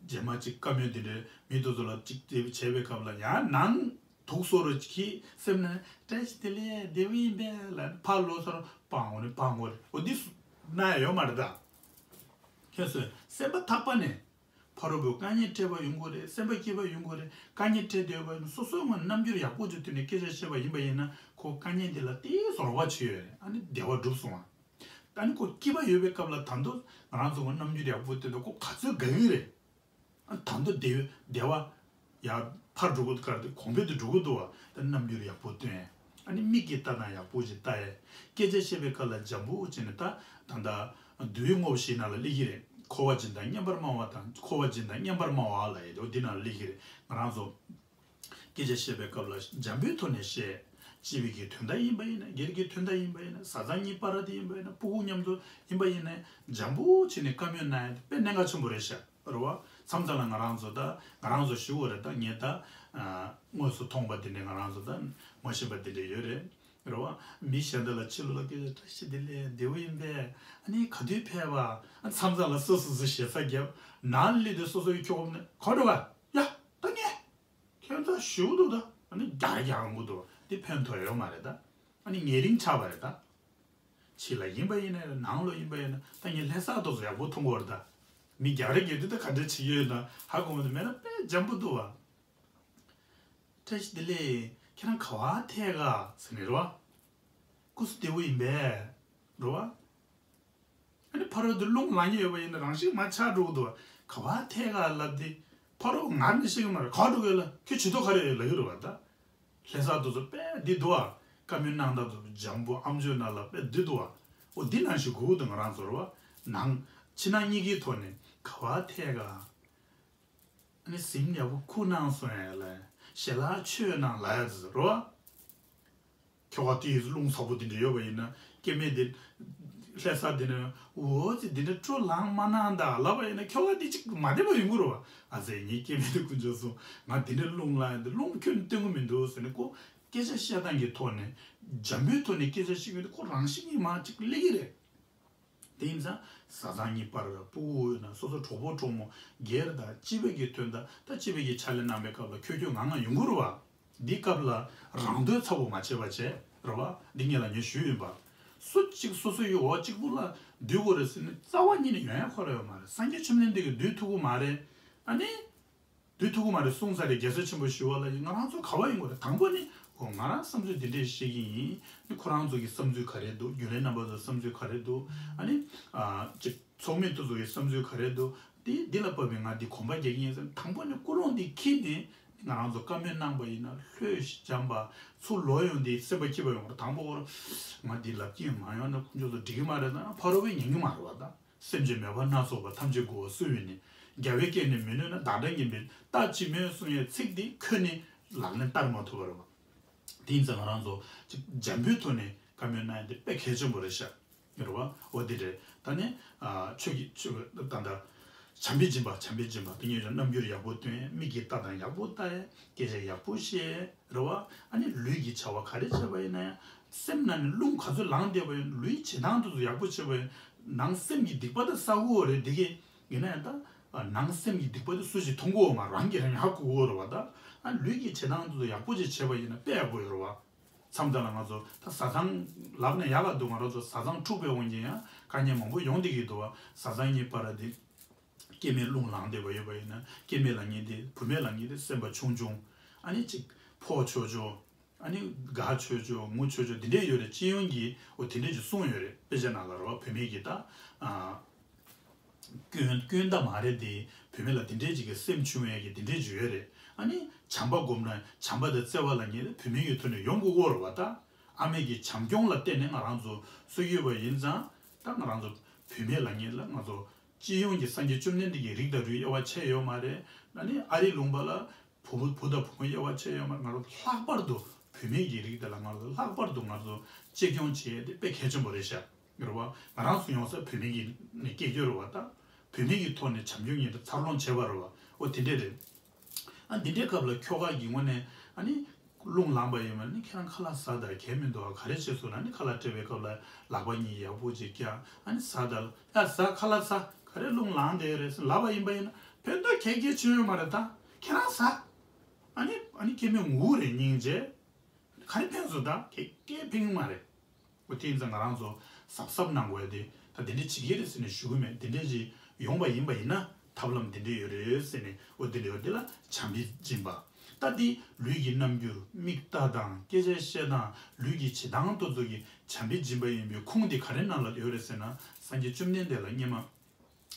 རྗེས་མ་ཅིག་བཀའ་མོལ་འདི་འདྲའི་མི་དེ་ཚོ་ལ་ཅིག་དེ་བྱས་པའི་སྐབས་ལ་ཡང་ནང་དུག་སོ་རུ་ཅིག་གིས་སེམས་ནས་བཀྲ་ཤིས་བདེ་ལེགས་བདེ་པོ་ཡིན་པས་ལ་ཕར་ལོག་སོར་སྤང་འོ་ནི་སྤང་འོ་རེད། འོ་འདི་སུ་ན་ཡ་ཡོད་མ་རེད་ད། ཁྱེད་ཚོས་སེམས་པ་ཐག་པ་ནས་ཕ་རོལ་པོའི་དཀའ་ངལ་འཕྲད་པ་ཡོང་གི་རེད། སེམས་པ་སྐྱིད་པ་ཡོང་གི་རེད། དཀའ་ངལ་འཕྲད་བསྡད་པ་ཡིན་ན་སོ་སོའི་ངོས་རྣམ་འགྱུར་ཡག་པོ་ཅིག་བསྟན་ནས་སྐད་ཆ་བཤད་པ་ཡིན་པ་ཡིན་ན་ཁོ་དཀའ་ངལ་འདི་ལ་ཏོག་ཙམ་རོགས་པ་བྱེད་ཡོད་རེད། ཨ་ནི་བདེ་བ་འགྲུབ་སོང་ཨ། ད་ནི་ཁོ་སྐྱིད་པ་ཡོད་པའི་སྐབས་ལ་ད་དུང་ང་རང་ཚོ་གི་རྣམ་འགྱུར་ཡག་པོ་སྟོན་དུས་ཁོ་ག་ཚོད་དགའ་གི་རེད། ཨ་ད་དུང་བདེ་བདེ་བ་ཡར་ཕར་འགྲོ་གི་འདུག་ག་རེད། གོང་འཕེལ་དུ་འགྲོ་གི་འདུག་བ། ད་རྣམ་འགྱུར་ཡག་པོ་སྟོན། ཨ་ནི་མིག་གིས་ལྟ་དང་ཡག་པོ་ཞིག་ལྟ་ཡས། སྐད་ཆ་བཤད་པའི་སྐབས་ལ་འཇམ་པོ་བྱས་ནས་ད་ད་ད་འདུལ་བའི་དངོས་པོ་བཞི་ནང་ལ་སླེབས་ཀྱི་རེད། འཁོར་བ་སྦྱིན་དང་མཉམ་པར་སྨྲ་བ་དང་འཁོར་བ་སྦྱིན་དང་མཉམ་པར་སྨྲ་བ་ལ་ཡོད་དེ་འདི་ནང་ལ་སླེབས་ཀྱི་རེད། ང་རང་ཚོ། སྐད་ཆ་བཤད་པའི་སྐབས་ལ་འཇམ་པོའི་ཐོག་ནས་བཤད། སྤྱི་པའི་གི་དོན་དག་ཡིན་པ་ཡིན་ན་སྒེར་གྱི་དོན་དག་ཡིན་པ་ཡིན་ན་བཟའ་ཚང་གཉིས་པ་ར་དེ་ཡིན་པ་ཡིན་ན་སྤུ་གུ་མཉམ་དུ་ཡིན་པ་ཡིན་ན་འཇམ་པོ་བྱས་ནས་བཀའ་མོལ་གནང་ཡ་དེ་དཔེ་གནད་འགག་ཆེན་པོ་རེད་ཤག་རེད་བ། མཚམས་མཚམས་ལ་ང་རང་ཚོ་ད་ང་རང་ཚོ་ཞུ་བ་རེད། ད་ངས་ད་དངོས་སུ་མཐོང་པ་དེ་འདྲས་ང་རང་ཚོ་ད་ངོ་ཤེས་པ་དེ་འདྲས་ཡོད་རེད། རེད་བ། མི་གཞན་དག་ལ་ཕྱི་ལོགས་ལ་སྐད་ཆ་བཀྲ་ཤིས་བདེ་ལེགས་བདེ་པོ་ཡིན་པས་ཨ་ནི་ག་དུས་ཕེབས་པ་ཨ་མཚམས་མཚམས་ལ་སོ་སོ་སོ་ཞེ་ས་རྒྱབ་ནང་སླེབས་དུས་སོ་སོ་ཡི་ཁྱོ་ག་ནས་ག་འགྲོ་ག་ཡ་ད་ངས། ཁྱོད་ཚོ་ཞུ་འདུག་ད། ཨ་ནི་རྒྱག་རྒྱག་འགོ་འདུག་འདི་ཕན་ཐོགས་ཡོད་མ་རེད་ད། ཨ་ནི་ཉེ་རིང་ཆགས་པ་རེད་ད། ཕྱི་ལ་ཡིན་པ་ཡིན་ན་ནང་ལོགས་ཡིན་པ་ཡིན་ན་ད་ངས་ལྷ་ས་དུ་ཡག་པོ་མཐོང་གི་ཡོད་རེད་ད། མི་རྒྱག་རེས་རྒྱག་དུས་ད་ག་འདྲ་བྱེད་ཀྱི་ཡོད་ན་ཧ་གོ་མ་འདུག་མེད་ན་དཔེ་འཇམ་པོ་འདུག་བ། བཀྲ་ཤིས་བདེ་ལེགས་ཁྱེད་རང་ག་བ་ཐད་ག་ཟེར་ནས་རེད་བ། སྐུ་གཟུགས་བདེ་པོ་ཡིན་པས། རེད་བ། ཨ་ནི་ཕ་རོལ་ཏུ་རླུང་ལངས་ཀྱི་ཡོད་པ་ཡིན་ན་རང་བཞིན་མར་ཆག་འགྲོ་གི་འདུག་བ། ག་བ་ཐད་ག་ལབ་དེ་ཕ་རོལ་ངར་ནས་ཤེས་གི་མ་རེད། ག་འགྲོ་གི་ལ་ཁྱོད་བྱི་དོ་ག་རེ་ལབ་ཀྱི་རེད་བ་ད། ལྷ་ས་དུ་ཚོ་དཔེ་འདི་འདུག་བ། བཀའ་མོལ་གནང་སྟངས་དུ་འཇམ་པོ་ཨམ་ཅོག་ནང་ལ་དཔེ་འདི་འདུག་བ། འོ་འདི་ནང་བཞིན་དགོས་ཀྱི་འདུག་ང་རང་ཚོ་རེད་བ། ནང་ཕྱི་ནང་གཉིས་ཀའི་ཐོག་ནས་ག་བ་ཐད་ག་ཨ་ནི་གཟིམ་ཡག་པོ་ཁུག་གནང་སོང་ཡ་ལ། ཞལ་ལག་མཆོད་གནང་ལ་ཡ་ཟེར་རོ། ཁྱོ་ག་དེའི་རླུང་ཚ་པོ་དེ་འདྲ་ཡོད་པ་ཡིན་ན་སྐྱེ་དམན་དེ་ ལྷ་ས་འདི་ནས་འོ་ཙི་འདི་འདྲ་སྤྲོ་ལངས་མ་གནང་ད་ལབ་པ་ཡིན་ན་ཁྱོ་ག་འདི་ཅིག་མ་བདེ་བ་ཡོང་གི་རེད་བ། ཨ་ཙི་ངའི་སྐྱེ་དམན་དེ་དཀོན་མཆོག་གསུམ་ང་འདི་འདྲ་རླུང་ལངས་ཡིན་འདི་རླུང་ཁྱོན་ནས་བསྟན་གི་མི་འདུག་ཟེར་ནས་ཁོ་སྐད་ཆ་བཤད་སྟངས་ཀྱི་ཐོག་ནས་འཇམ་པོའི་ཐོག་ནས་སྐད་ཆ་བཤད་མཁན་དེ་ཁོ་རང་བཞིན་གྱིས་མར་ཅིག་སླེབས་ཀྱི་རེད། དེ་ཡིན་ཙང་བཟའ་ཚང་གཉིས་བར་ལ་ཕྲུ་གུ་ཡོད་ན་སོ་སོ་གྲོགས་པོ་གྲོགས་མོ་སྒེར་དང་སྤྱི་པའི་གི་དོན་དག་ད་སྤྱི་པའི་གི་ཕྱག་ལས་གནང་བའི་སྐབས་ལ་ཁྱོད་ཁྱོད་ང་ང་ཡོང་གི་རེད་བ། འདི་སྐབས་ལ་རང་དོན་ཚ་པོ་མ་བྱེད་པ་བྱས་རེད་བ། འདི་ངས་ལབ་མཁན་ཞུས་ཡིན་པ། སུ་གཅིག་སོ་སོ་ཡི་འོག་གཅིག་པུ་ལ་སྡོད་དགོས་རེད་ཟེར་ནས་རྩ་བ་ཉིད་ནས་ཡོང་ཡ་ཁོ་ར་ཡོད་མ་རེད། སངས་རྒྱས་བཅོམ་ལྡན་འདས་ཀྱིས་སྡོད་ཐུབ་ཀྱི་མ་རེད། ཨ་ནི། སྡོད་ཐུབ་ཀྱི་མ་རེད་གསུངས་ཚར་རེད། རྒྱལ་སྲས་ཆེན་པོ་ཞི་བ་ལྷ་ཡིས་ང་རང་ཚོ་ག་བ་ཡིན་དགོས་རེད། དང་པོ་ནི་འོ་ང་རང་བསམ་ཚུལ་འདི་འདྲས་བཤད་ཀྱི་ཡིན། ནི་ཁོ་རང་ཚོ་གི་བསམ་ཚུལ་ག་རེ་འདུག་རྒྱུན་ལས་རྣམ་པ་ཚོའི་བསམ་ཚུལ་ག་རེ་འདུག་ཨ་ནི། ཨ་ཅིག་ཚོགས་མི་དེ་ཚོ་གི་བསམ་ཚུལ་ག་རེ་འདུག་འདི་འདི་ལ་བབས་པའི་ང་འདི་གོམ་པ་རྒྱག་གི་ཡིན་ཟེར་དང་པོ་ནི་ཀུན་སློང་འདི་འཁྱེར་ནས་ང་རང་ཚོ་བཀའ་མོལ་གནང་པ་ཡིན་ན་ལྷོད་ཞིང་འཇམ་པ་ཚུར་ལོག་ཡོང་དེ་སེམས་པ་སྐྱིད་པ་ཡོང་བར་དང་པོ་ཁོ་རང་ང་འདི་ལབ་ཀྱི་ཡིན། མ་ཡོང་ན་ཁོང་ཚོ་ཚོ་འགྲིག་གི་མ་རེད་ཟེར་ན་ཕ་རོལ་པོས་ཉན་གྱི་མ་རེད་བ་ད། སེམས་ཅན་མེད་པ་སྣ་ཚོགས་པ་ཐམས་ཅད་མགོ་བ་སུ་ཡིན་ནི། རྒྱལ་བའི་སྐད་ནི་མི་ནུས་ན་བདག་འདྲ་ཉན་པའི་ལྟ་ཅི་སྨོས་གསུང་ཡའི་ཚིག་འདི་ཁྱོན་ནས་ལག་ལེན་བསྟར་མ་ཐུབ་པ་རེད་བ། དེ་ཡིན་ཙང་ང་རང་ཚོ་ཅིག་འཇམ་པོའི་ཐོག་ནས་བཀའ་མོལ་གནང་ཡ་འདི་དཔེ་གལ་ཆེན་པོ་རེད་ཤག་རེད་བ། འོ་འདི་རེད། ད་ནི་ཨ་ཆོས་ཀྱི་ཆོས་ད་ད་བྱམས་པའི་སྦྱིན་པ་བྱམས་པའི་སྦྱིན་པ་དེ་ཉིད་ཀྱང་རྣམ་འགྱུར་ཡག་པོ་སྟོན། མིག་གིས་ལྟ་སྟངས་ཡག་པོ་ལྟ་ཡ། སྐད་ཆ་ཡག་པོ་བཤད། རེད་བ། ཨ་ནི་ལུས་ཀྱི་བྱ་བ་ག་རེ་བྱས་པ་ཡིན་ན་ཡང་སེམས་ནང་ནས་རླུང་ག་ཚོད་ལངས་བསྡད་པ་ཡིན་ལུས་བྱེད་སྟངས་དེ་ཚོ་ཡག་པོ་བྱས་པ་ཡིན་ནང་སེམས་ཀྱི་སྡིག་པ་དེ་བསག་གི་ཡོད་རེད། འདི་གས་ཡིན་ན་ཡང་ད་ནང་སེམས་ཀྱི་སྡིག་པ་དེ་སུ་ཞིག་མཐོང་གི་ཡོད་མ་རང་གིས་རང་ཧ་གོ་གི་ཡོད་རེད་བ། ད་ཨ་ལུས་ཀྱི་བྱེད་སྟངས་དེ་ཚོ་ཡག་པོ་ཅིག་བྱས་པ་ཡིན་ན་དཔེ་ཡག་པོ་ཡོད་རེད་བ། མཚམས་དེ་ལ་ང་ཚོ་ད་བཟའ་ཚང་ལབ་ན་ཡག་ག་འདུག་ང་རང་ཚོ་བཟའ་ཚང་འཁྲུག་པའི་དབང་གིས་ཡང་དཀའ་ངལ་མང་པོ་ཡོང་བསྡད་ཀྱི་འདུག་བ། བཟའ་ཚང་གཉིས་བར་དེ། སྐྱེ་དམན་རླུང་ལངས་བསྡད་པ་ཡོད་པ་ཡིན་ན་སྐྱེ་དམན་ལབ་མཁན་དེ་བུད་མེད་ལབ་མཁན་དེ་སེམས་པ་ཆུང་ཆུང་། ཨ་ནི་གཅིག་ཕོ་ཆོས་ཆོས། ཨ་ནི་དགའ་ཆོས་ཆོས་ངུ་ཆོས་ཆོས་དེ་འདྲས་ཡོད་རེད། སྤྱི་ཡོངས་ཀྱིས་འོ་དེ་འདྲས་ཀྱི་གསུངས་ཡོད་རེད། དཔེ་ཆ་ནང་ལ་རོ་བུད་མེད་ཀྱི་ད། ཨ། སྐྱོན་སྐྱོན་ད་མ་རེད་དེ་བུད་མེད་ལ་དེ་འདྲས་ཅིག་གི་སེམས་ཆུང་བའི་གི་དེ་འདྲས་ཅིག་ཡོད་རེད། ཨ་ནི་བྱམས་པ་སྒོམ་ན་བྱམས་པ་དང་བརྩེ་བ་ལབ་མཁན་དེ་བུད་མེད་ཀྱི་ཐོག་ནས་ཡོང་དགོས་ཀྱི་ཡོད་རེད་བ། ད་ཨ་མའི་གི་བྱམས་སྐྱོང་ལ་བརྟེན་ནས་ང་རང་ཚོ་གསོ་གི་ཡོད་པ་ཡིན་ཙང་ད་ང་རང་ཚོ་བུད་མེད་ལབ་མཁན་ལ་ང་ཚོ། སྤྱི་ཡོངས་ཀྱི་སངས་རྒྱས་བཅོམ་ལྡན་འདས་ཀྱི་རིགས་དང་རུས་དབྱེ་བ་ཕྱེ་ཡོད་མ་རེད། ཨ་ནི་ཨ་རིའི་ལུང་པ་ལ་བུ་བུ་བུ་དང་བུ་མོ་དབྱེ་བ་ཕྱེ་ཡོད་མ་རེད། ང་རང་ལྷག་པར་དུ་བུད་མེད་ཀྱི་རིགས་དེ་ལ་ང་རང་ལྷག་པར་དུ་ང་ཚོ་གཅེས་སྐྱོང་བྱེད་ཡས་དེ་དཔེ་གལ་ཆེན་པོ་རེད་ཤག་རེད་བ། ང་རང་ཚོ་ཡོང་ས་བུད་མེད་ཀྱི་ནས་སྐྱེས་རྒྱུ་རེད་བ། ད་བུད་མེད་ཀྱི་ཐོག་ནས་བྱམས་སྐྱོང་ཉིད་དུ་འཚར་ལོངས་བྱས་པ་རེད་བ། འོ་དེ་འདྲས་རེད། ཨ་འདི་འདྲའི་སྐབས་ལ་ཁྱོ་ག་གི་ངོས་ནས་ཨ་ནི་རླུང་ལངས་པ་ཡིན་པ་ནི་ཁྱེད་རང་ཁ་ལག་ཟ་དང་གལ་མི་འདུག་ག་ག་རེ་བྱེད་སོང་ན་ནི་ཁ་ལག་སྤྲད་པའི་སྐབས་ལ་ལག་པ་གཉིས་ཡག་པོ་ཅིག་བཀྱག་ཨ་ནི་ཟ་དང་ཡ་ཟ་ཁ་ལག་ཟ་ག་རེ་རླུང་ལངས་བསྡད་རེད་ཟེར་ལབ་པ་ཡིན་པ་ཡིན་ན་ཕན་ཐོགས་ག་གེ་བྱེད་ཡོད་མ་རེད། ད་ཁྱེད་རང་ཟ། ཨ་ནི་ཨ་ནི་སྐྱེ་དམན་ངུ་རེད་སྙིང་རྗེ། ག་རེ་ཕན་སོང་ད་ག་གེ་ཕན་གི་མ་རེད། འོ་དེ་ཡིན་ཙང་ང་རང་ཚོ་གཟབ་གཟབ་གནང་དགོས་ཡ་དེ་ད་དེ་འདྲས་བྱེད་ཀྱི་རེད་ཟེར་ནས་ཞུ་གི་མེད། དེ་འདྲས་ཅིག་ཡོང་པ་ཡིན་པ་ཡིན་ན་ཐབས་ལམ་དེ་འདྲས་ཡོད་རེད་ཟེར་ནས་འོ་དེ་འདྲས་ཡོད་དེ་ལ་བྱམས་པའི་སྦྱིན་པ། ད་དེ་ལུས་ཀྱི་རྣམ་འགྱུར་མིག་ལྟ་སྟངས་སྐད་ཆ་བཤད་སྟངས་ལུས་ཀྱི་བྱེད་སྟངས་དེ་ཚོ་གི་བྱམས་པའི་སྦྱིན་པ་ཡིན་པའི་ཁུངས་དེ་ག་རེ་ནང་ལ་ཡོད་རེད་ཟེར་ན་སངས་རྒྱས་བཅོམ་ལྡན་འདས་ལ་སྔོན་མ།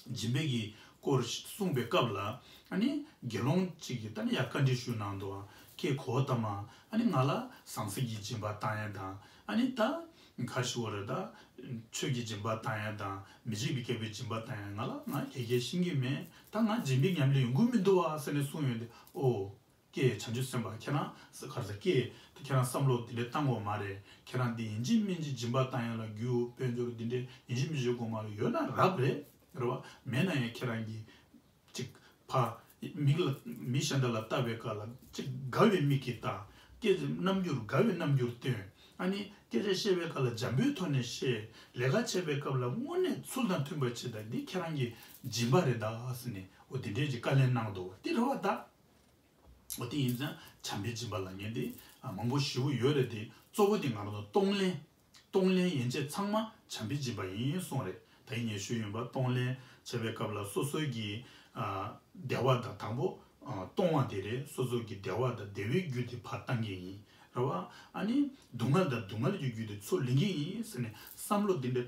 སྦྱིན་པའི་གི་སྐོར་གསུངས་པའི་སྐབས་ལ་ཨ་ནི་དགེ་སློང་གཅིག་གིས་ད་ནི་ཡར་བཀའ་འདྲི་ཞུ་གནང་འདུག་ཨ་ཀྱེ་གོའུ་ཏ་མ། ཨ་ནི་ང་ལ་ཟང་ཟིང་གི་སྦྱིན་པ་བཏང་ཡ་དང་ཨ་ནི་ད་ག་རེ་ཞུ་དགོས་རེད། ད་ཆོས་ཀྱི་སྦྱིན་པ་བཏང་ཡ་དང་མི་འཇིགས་པའི་རྒྱལ་པོའི་སྦྱིན་པ་བཏང་ཡ་ང་ལ་ང་ག་གེ་ཤེས་ཀྱི་མེད། ད་ང་སྦྱིན་པའི་ཉམས་ལེན་ཡོང་གི་མི་འདུག་ཨ་ཟེར་ནས་གསུངས་ཡོང་དུས་ཨོ། ཀྱེ་བྱང་ཆུབ་སེམས་དཔའ་ཁྱེད་རང་ས་གར་ས་ཀྱེ་ད་ཁྱེད་རང་བསམ་བློ་འདི་འདྲས་བཏང་དགོས་མ་རེད། ཁྱེད་རང་འདི་ཡིན་གཅིག་མིན་གཅིག་སྦྱིན་པ་བཏང་ཡ་ལ་རྒྱུ་དཔལ་འབྱོར་འདི་འདྲས་ཡིན་གཅིག་མིན་གཅིག་དགོས་མ་རེད། ཡོད་ན་རབ་རེད་རེད་བ། མེད་ན་ཡང་ཁྱེད་རང་གིས་ཅིག་ཕ་མིག་ལ་མི་གཞན་དག་ལ་ལྟ་བའི་སྐབས་ལ་ཅིག་དགའ་བའི་མིག་གིས་ལྟ། སྐད་ཅིག་རྣམ་འགྱུར་དགའ་བའི་རྣམ་འགྱུར་སྟོན། ཨ་ནི་སྐད་ཆ་བཤད་པའི་སྐབས་ལ་འཇམ་པོའི་ཐོག་ནས་བཤད། ལས་ཀ་བྱེད་པའི་སྐབས་ལ་དངོས་གནས་ཚུལ་དང་མཐུན་པ་བྱེད་ད་འདི་ཁྱེད་རང་གི་སྦྱིན་པ་རེད་ད་ཟེར་ནས་འོ་དེ་འདྲས་ཀྱི་བཀའ་ལན་གནང་འདུག་བ། དེ་རེད་བ་ད། འོ་དེ་ཡིན་ཙང་བྱམས་པའི་སྦྱིན་པ་ལབ་མཁན་དེ་མང་པོ་ཞེ་པོ་ཡོད་རེད་དེ་གཙོ་བོ་དེ་ང་རང་ཚོ་གཏོང་ལེན། གཏོང་ལེན་ཡན་ཆད་ཚང་མ་བྱམས་པའི་སྦྱིན་པ་ཡིན་གསུངས་རེད། ད་ཡིན་ངས་ཞུས་ཡིན་པ་གཏོང་ལེན་བྱེད་པའི་སྐབས་ལ་སོ་སོའི་གི་བདེ་བ་དང་དང་པོ་གཏོང་བ་དེ་རེད། སོ་སོ་གི་བདེ་བ་དང་བདེ་བའི་རྒྱུ་དེ་ཕར་བཏང་གི་ཡིན་རེད་བ། ཨ་ནི་སྡུག་བསྔལ་དང་སྡུག་བསྔལ་གྱི་རྒྱུ་དེ་ཚུར་ལེན་གི་ཡིན་ཟེར་ནས་བསམ་བློ་འདི་འདྲ།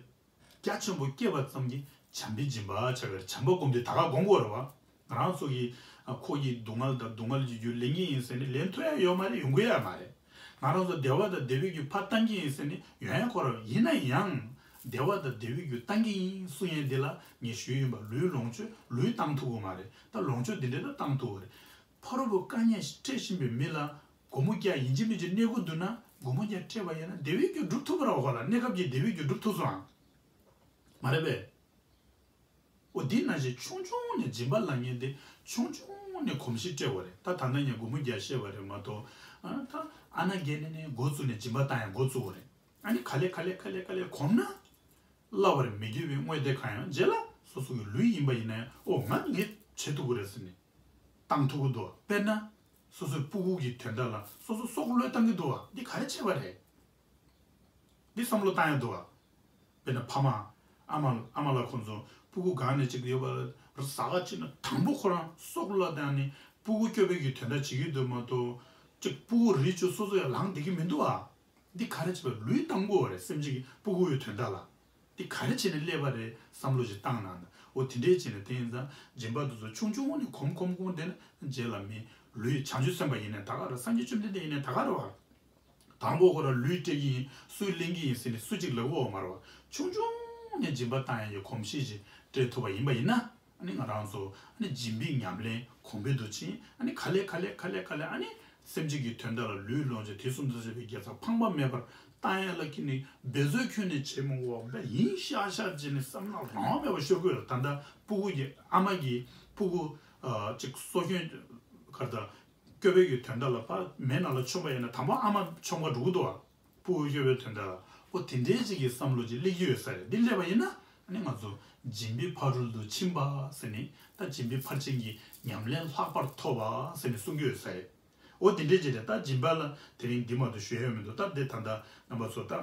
རྒྱ་ཆེན་པོ་སྐྱེས་པ་ཙམ་གྱིས་བྱམས་པའི་སྦྱིན་པ་བྱ་བའི་བྱམས་པ་སྒོམ་དུས་ད་ག་སྒོམ་དགོས་རེད་བ། ང་རང་ཚོ་གིས་ཁོ་གི་སྡུག་བསྔལ་དང་སྡུག་བསྔལ་གྱི་རྒྱུ་ལེན་གྱི་ཡིན་ཟེར་ནས་ལེན་ཐུབ་ཡ་ཡོད་མ་རེད། ཡོང་གི་ཡ་མ་རེད། ང་རང་ཚོ་བདེ་བ་དང་བདེ་བའི་རྒྱུ་ཕར་བཏང་གི་ཡིན་ཟེར་ནས་ཡོང་ཡ་ཁོ་ར་ཡིན་ན་ཡང་བདེ་བ་དང་བདེ་བའི་རྒྱུ་བཏང་གི་ཡིན་གསུང་ཡ་འདི་ལ་ངས་ཞུས་ཡིན་པ་ལུས་ལོངས་སྤྱོད་ལུས་བཏང་ཐུབ་ཀྱི་མ་རེད། ད་ལོངས་སྤྱོད་འདི་འདྲ་ད་བཏང་ཐུབ་ཀྱི་རེད། ཕ་རོལ་པོ་དཀའ་ངལ་འཕྲད་བཞིན་པའི་མི་ལ་སྒོར་མོ་བརྒྱ་ཡིན་གཅིག་མིན་གཅིག་གནས་དགོས་འདུག་ན་སྒོར་མོ་བརྒྱ་སྤྲད་པ་ཡིན་ན་བདེ་བའི་རྒྱུ་སྒྲུབ་ཐུབ་པ་རེད་བ། ཁོ་ལ་གནས་སྐབས་ཀྱི་བདེ་བའི་རྒྱུ་སྒྲུབ་ཐུབ་སོང་ཨང་། མ་རེད་པས། འོ་འདི་ནང་བཞིན་ཆུང་ཆུང་ནས་སྦྱིན་པ་ལབ་མཁན་དེ་ཆུང་ཆུང་ནས་གོམས་གཤིས་སྤྲད་པ་རེད། ད་ད་ལྟ་ངས་སྒོར་མོ་བརྒྱ་བཤད་པ་རེད་མ་གཏོགས། ཨ་ད་ཨ་ན་རྒས་ནས་ནས་འགོ་བཙུགས་ནས་སྦྱིན་པ་བཏང་ཡང་འགོ་བཙུགས་པ་རེད། ཨ་ནི་ག་ལེ་ག་ལེ་ག་ལེ་ག་ལེ་གོམས་ན། སླ་བར་མི་འགྱུར་བའི་དངོས་དེ་གང་ཡང་། རྗེས་ལ་སོ་སོ་གི་ལུས་ཡིན་པ་ཡིན་ན་ཡང་། ཨོ་ང་ངས་བྱེད་ཐུབ་ཀྱི་རེད་ཟེར་ནས་བཏང་ཐུབ་ཀྱི་འདུག་དཔེར་ན། སོ་སོའི་སྤུ་གུ་གི་དོན་དག་ལ་སོ་སོ་སྲོག་བློས་བཏང་གི་འདུག་འདི་ག་རེ་བྱས་པ་རེད། འདི་བསམ་བློ་བཏང་ཡ་འདུག་དཔེར་ན་ཕ་མ། ཨ་མ་ཨ་མ་ལགས་ཁོང་ཚོ་སྤུ་གུ་སྒང་ནས་ཅིག་ཡོད་པ་ཟ་ག་ཅིག་ན་དང་པོ་ཁོ་རང་སྲོག་བློས་བཏང་ནས་སྤུ་གུ་སྐྱོབ་པའི་གི་དོན་དག་བྱེད་ཀྱི་འདུག་མ་གཏོགས། ཅིག་སྤུ་གུ་རིགས་ཅིག་སོ་སོ་ཡང་ལངས་བསྡད་ཀྱི་མི་འདུག་ཨ། འདི་ག་རེ་བྱས་པ་ལུས་བཏང་དགོས་པ་རེད། སེམས་ཅན་གྱི་སྤུ་གུ་ཡི་དོན་དག་ལ། འདི་ག་རེ་བྱས་ནས་སླེབས་པ་རེད་བསམ་བློ་ཞིག་བཏང་ན་ད། འོ་དེ་འདྲས་བྱས་ནས་དེ་ཡིན་ཙང་སྦྱིན་པ་དེ་ཚོ་ཆུང་ཆུང་ནས་གོམས་གོམས་གོམས་བསྡད་ན་རྗེས་ལ་མི་ལུས་བྱང་ཆུབ་སེམས་དཔའ་ཡིན་ནའི་ད་ག་རེད། སངས་རྒྱས་བཅོམ་ལྡན་འདས་ཡིན་ནའི་ད་ག་རེད་བ། དང་པོ་ཁོ་རང་ལུས་སྤྲད་ཀྱི་ཡིན། སུས་ལེན་གྱི་ཡིན་ཟེར་ནས་སུ་གཅིག་ལབ་ཀྱི་ཡོད་མ་རེད་བ། ཆུང་ཆུང་ནས་སྦྱིན་པ་བཏང་ཡ་ཡི་གོམས་གཤིས་ཤིག་སྤྲད་ཐུབ་པ་ཡིན་པ་ཡིན་ན། ཨ་ནི་ང་རང་ཚོ་ཨ་ནི་སྦྱིན་པའི་ཉམས་ལེན་གོང་འཕེལ་དུ་ཕྱིན། ཨ་ནི་ག་ལེ་ག་ལེ་ག་ལེ་ག་ལེ་ཨ་ནི་སེམས་ཅན་གྱི་དོན་དག་ལ་ལུས་ལོངས་སྤྱོད་དུས་གསུམ་དུ་བྱེད་པའི་དགེ་རྩ་ཕངས་པ་མེད་པར་བཏང་ཡ་ལ་ཁྱེད་ནི་འབད་རྩོལ་ཁྱོན་ནས་བྱེད་མི་དགོས་པ་ཡིན་ཤག་ཤག་བྱས་ནས་བསམ་ན་རང་དབང་མེད་པར་ཤོར་གི་ཡོད། ད་ལྟ་སྤུ་གུ་གི་ཨ་མ་གིས་སྤུ་གུ་ཨ་ཅིག་གསོ་སྐྱོང་གར་དང་སྐྱོབ་པའི་གི་དོན་དག་ལ་ཕར་མེ་ནང་ལ་མཆོངས་པ་ཡིན་ན་དང་པོ་ཨ་མ་མཆོང་ག་འགྲོ་གི་འདུག་བ། སྤུ་གུ་སྐྱོབ་པའི་དོན་དག་ལ། ཨོ་དེ་འདྲའི་ཅིག་གི་བསམ་བློ་ཅིག་སླེབས་ཀྱི་ཡོད་ས་རེད། འདི་སླེབས་པ་ཡིན་ན་ཨ་ནི་ང་ཚོ་སྦྱིན་པའི་ཕ་རོལ་ཏུ་ཕྱིན་པ་ཟེར་ནས་ད་སྦྱིན་པའི་ཕར་ཕྱིན་གྱི་ཉམས་ལེན་ལྷག་པར་ཐོབ་པ་ཟེར་ནས་གསུང་གི་ཡོད་ས་རེད། ཨོ་དེ་འདྲའི་ཅིག་རེད། ད་སྦྱིན་པ་ལ་དེ་རིང་འདི་མ་གཏོགས་ཞུ་ཡ་ཡོད་མི་འདུག་ད་འདི་ད་ལྟ་རྣམ་པ་ཚོ་ད་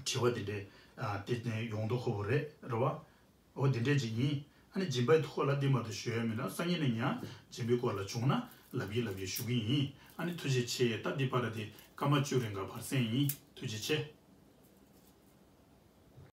དྲི་བ་དེ་འདྲའི་ཨ་དེ་ནས་ཡོང་མདོག་ཁ་པོ་རེད་རེད་བ། འོ་དེ་འདྲས་ཅིག་ཡིན། ཨ་ནི་སྦྱིན་པའི་ཐོག་ལ་འདི་མ་གཏོགས་ཞུ་ཡ་མིན་ན། སང་ཉིན་ནས་ཡང་སྦྱིན་པའི་སྐོར་ལ་བྱུང་ན་ལབ་ཀྱི་ལབ་ཀྱི་ཞུ་གི་ཡིན། ཨ་ནི་ཐུགས་རྗེ་ཆེ། ད་འདི་བར་དེ་སྐར་མ་བཅུ་རིང་ག་བར་གསེང་ཡིན། ཐུགས་རྗེ་ཆེ།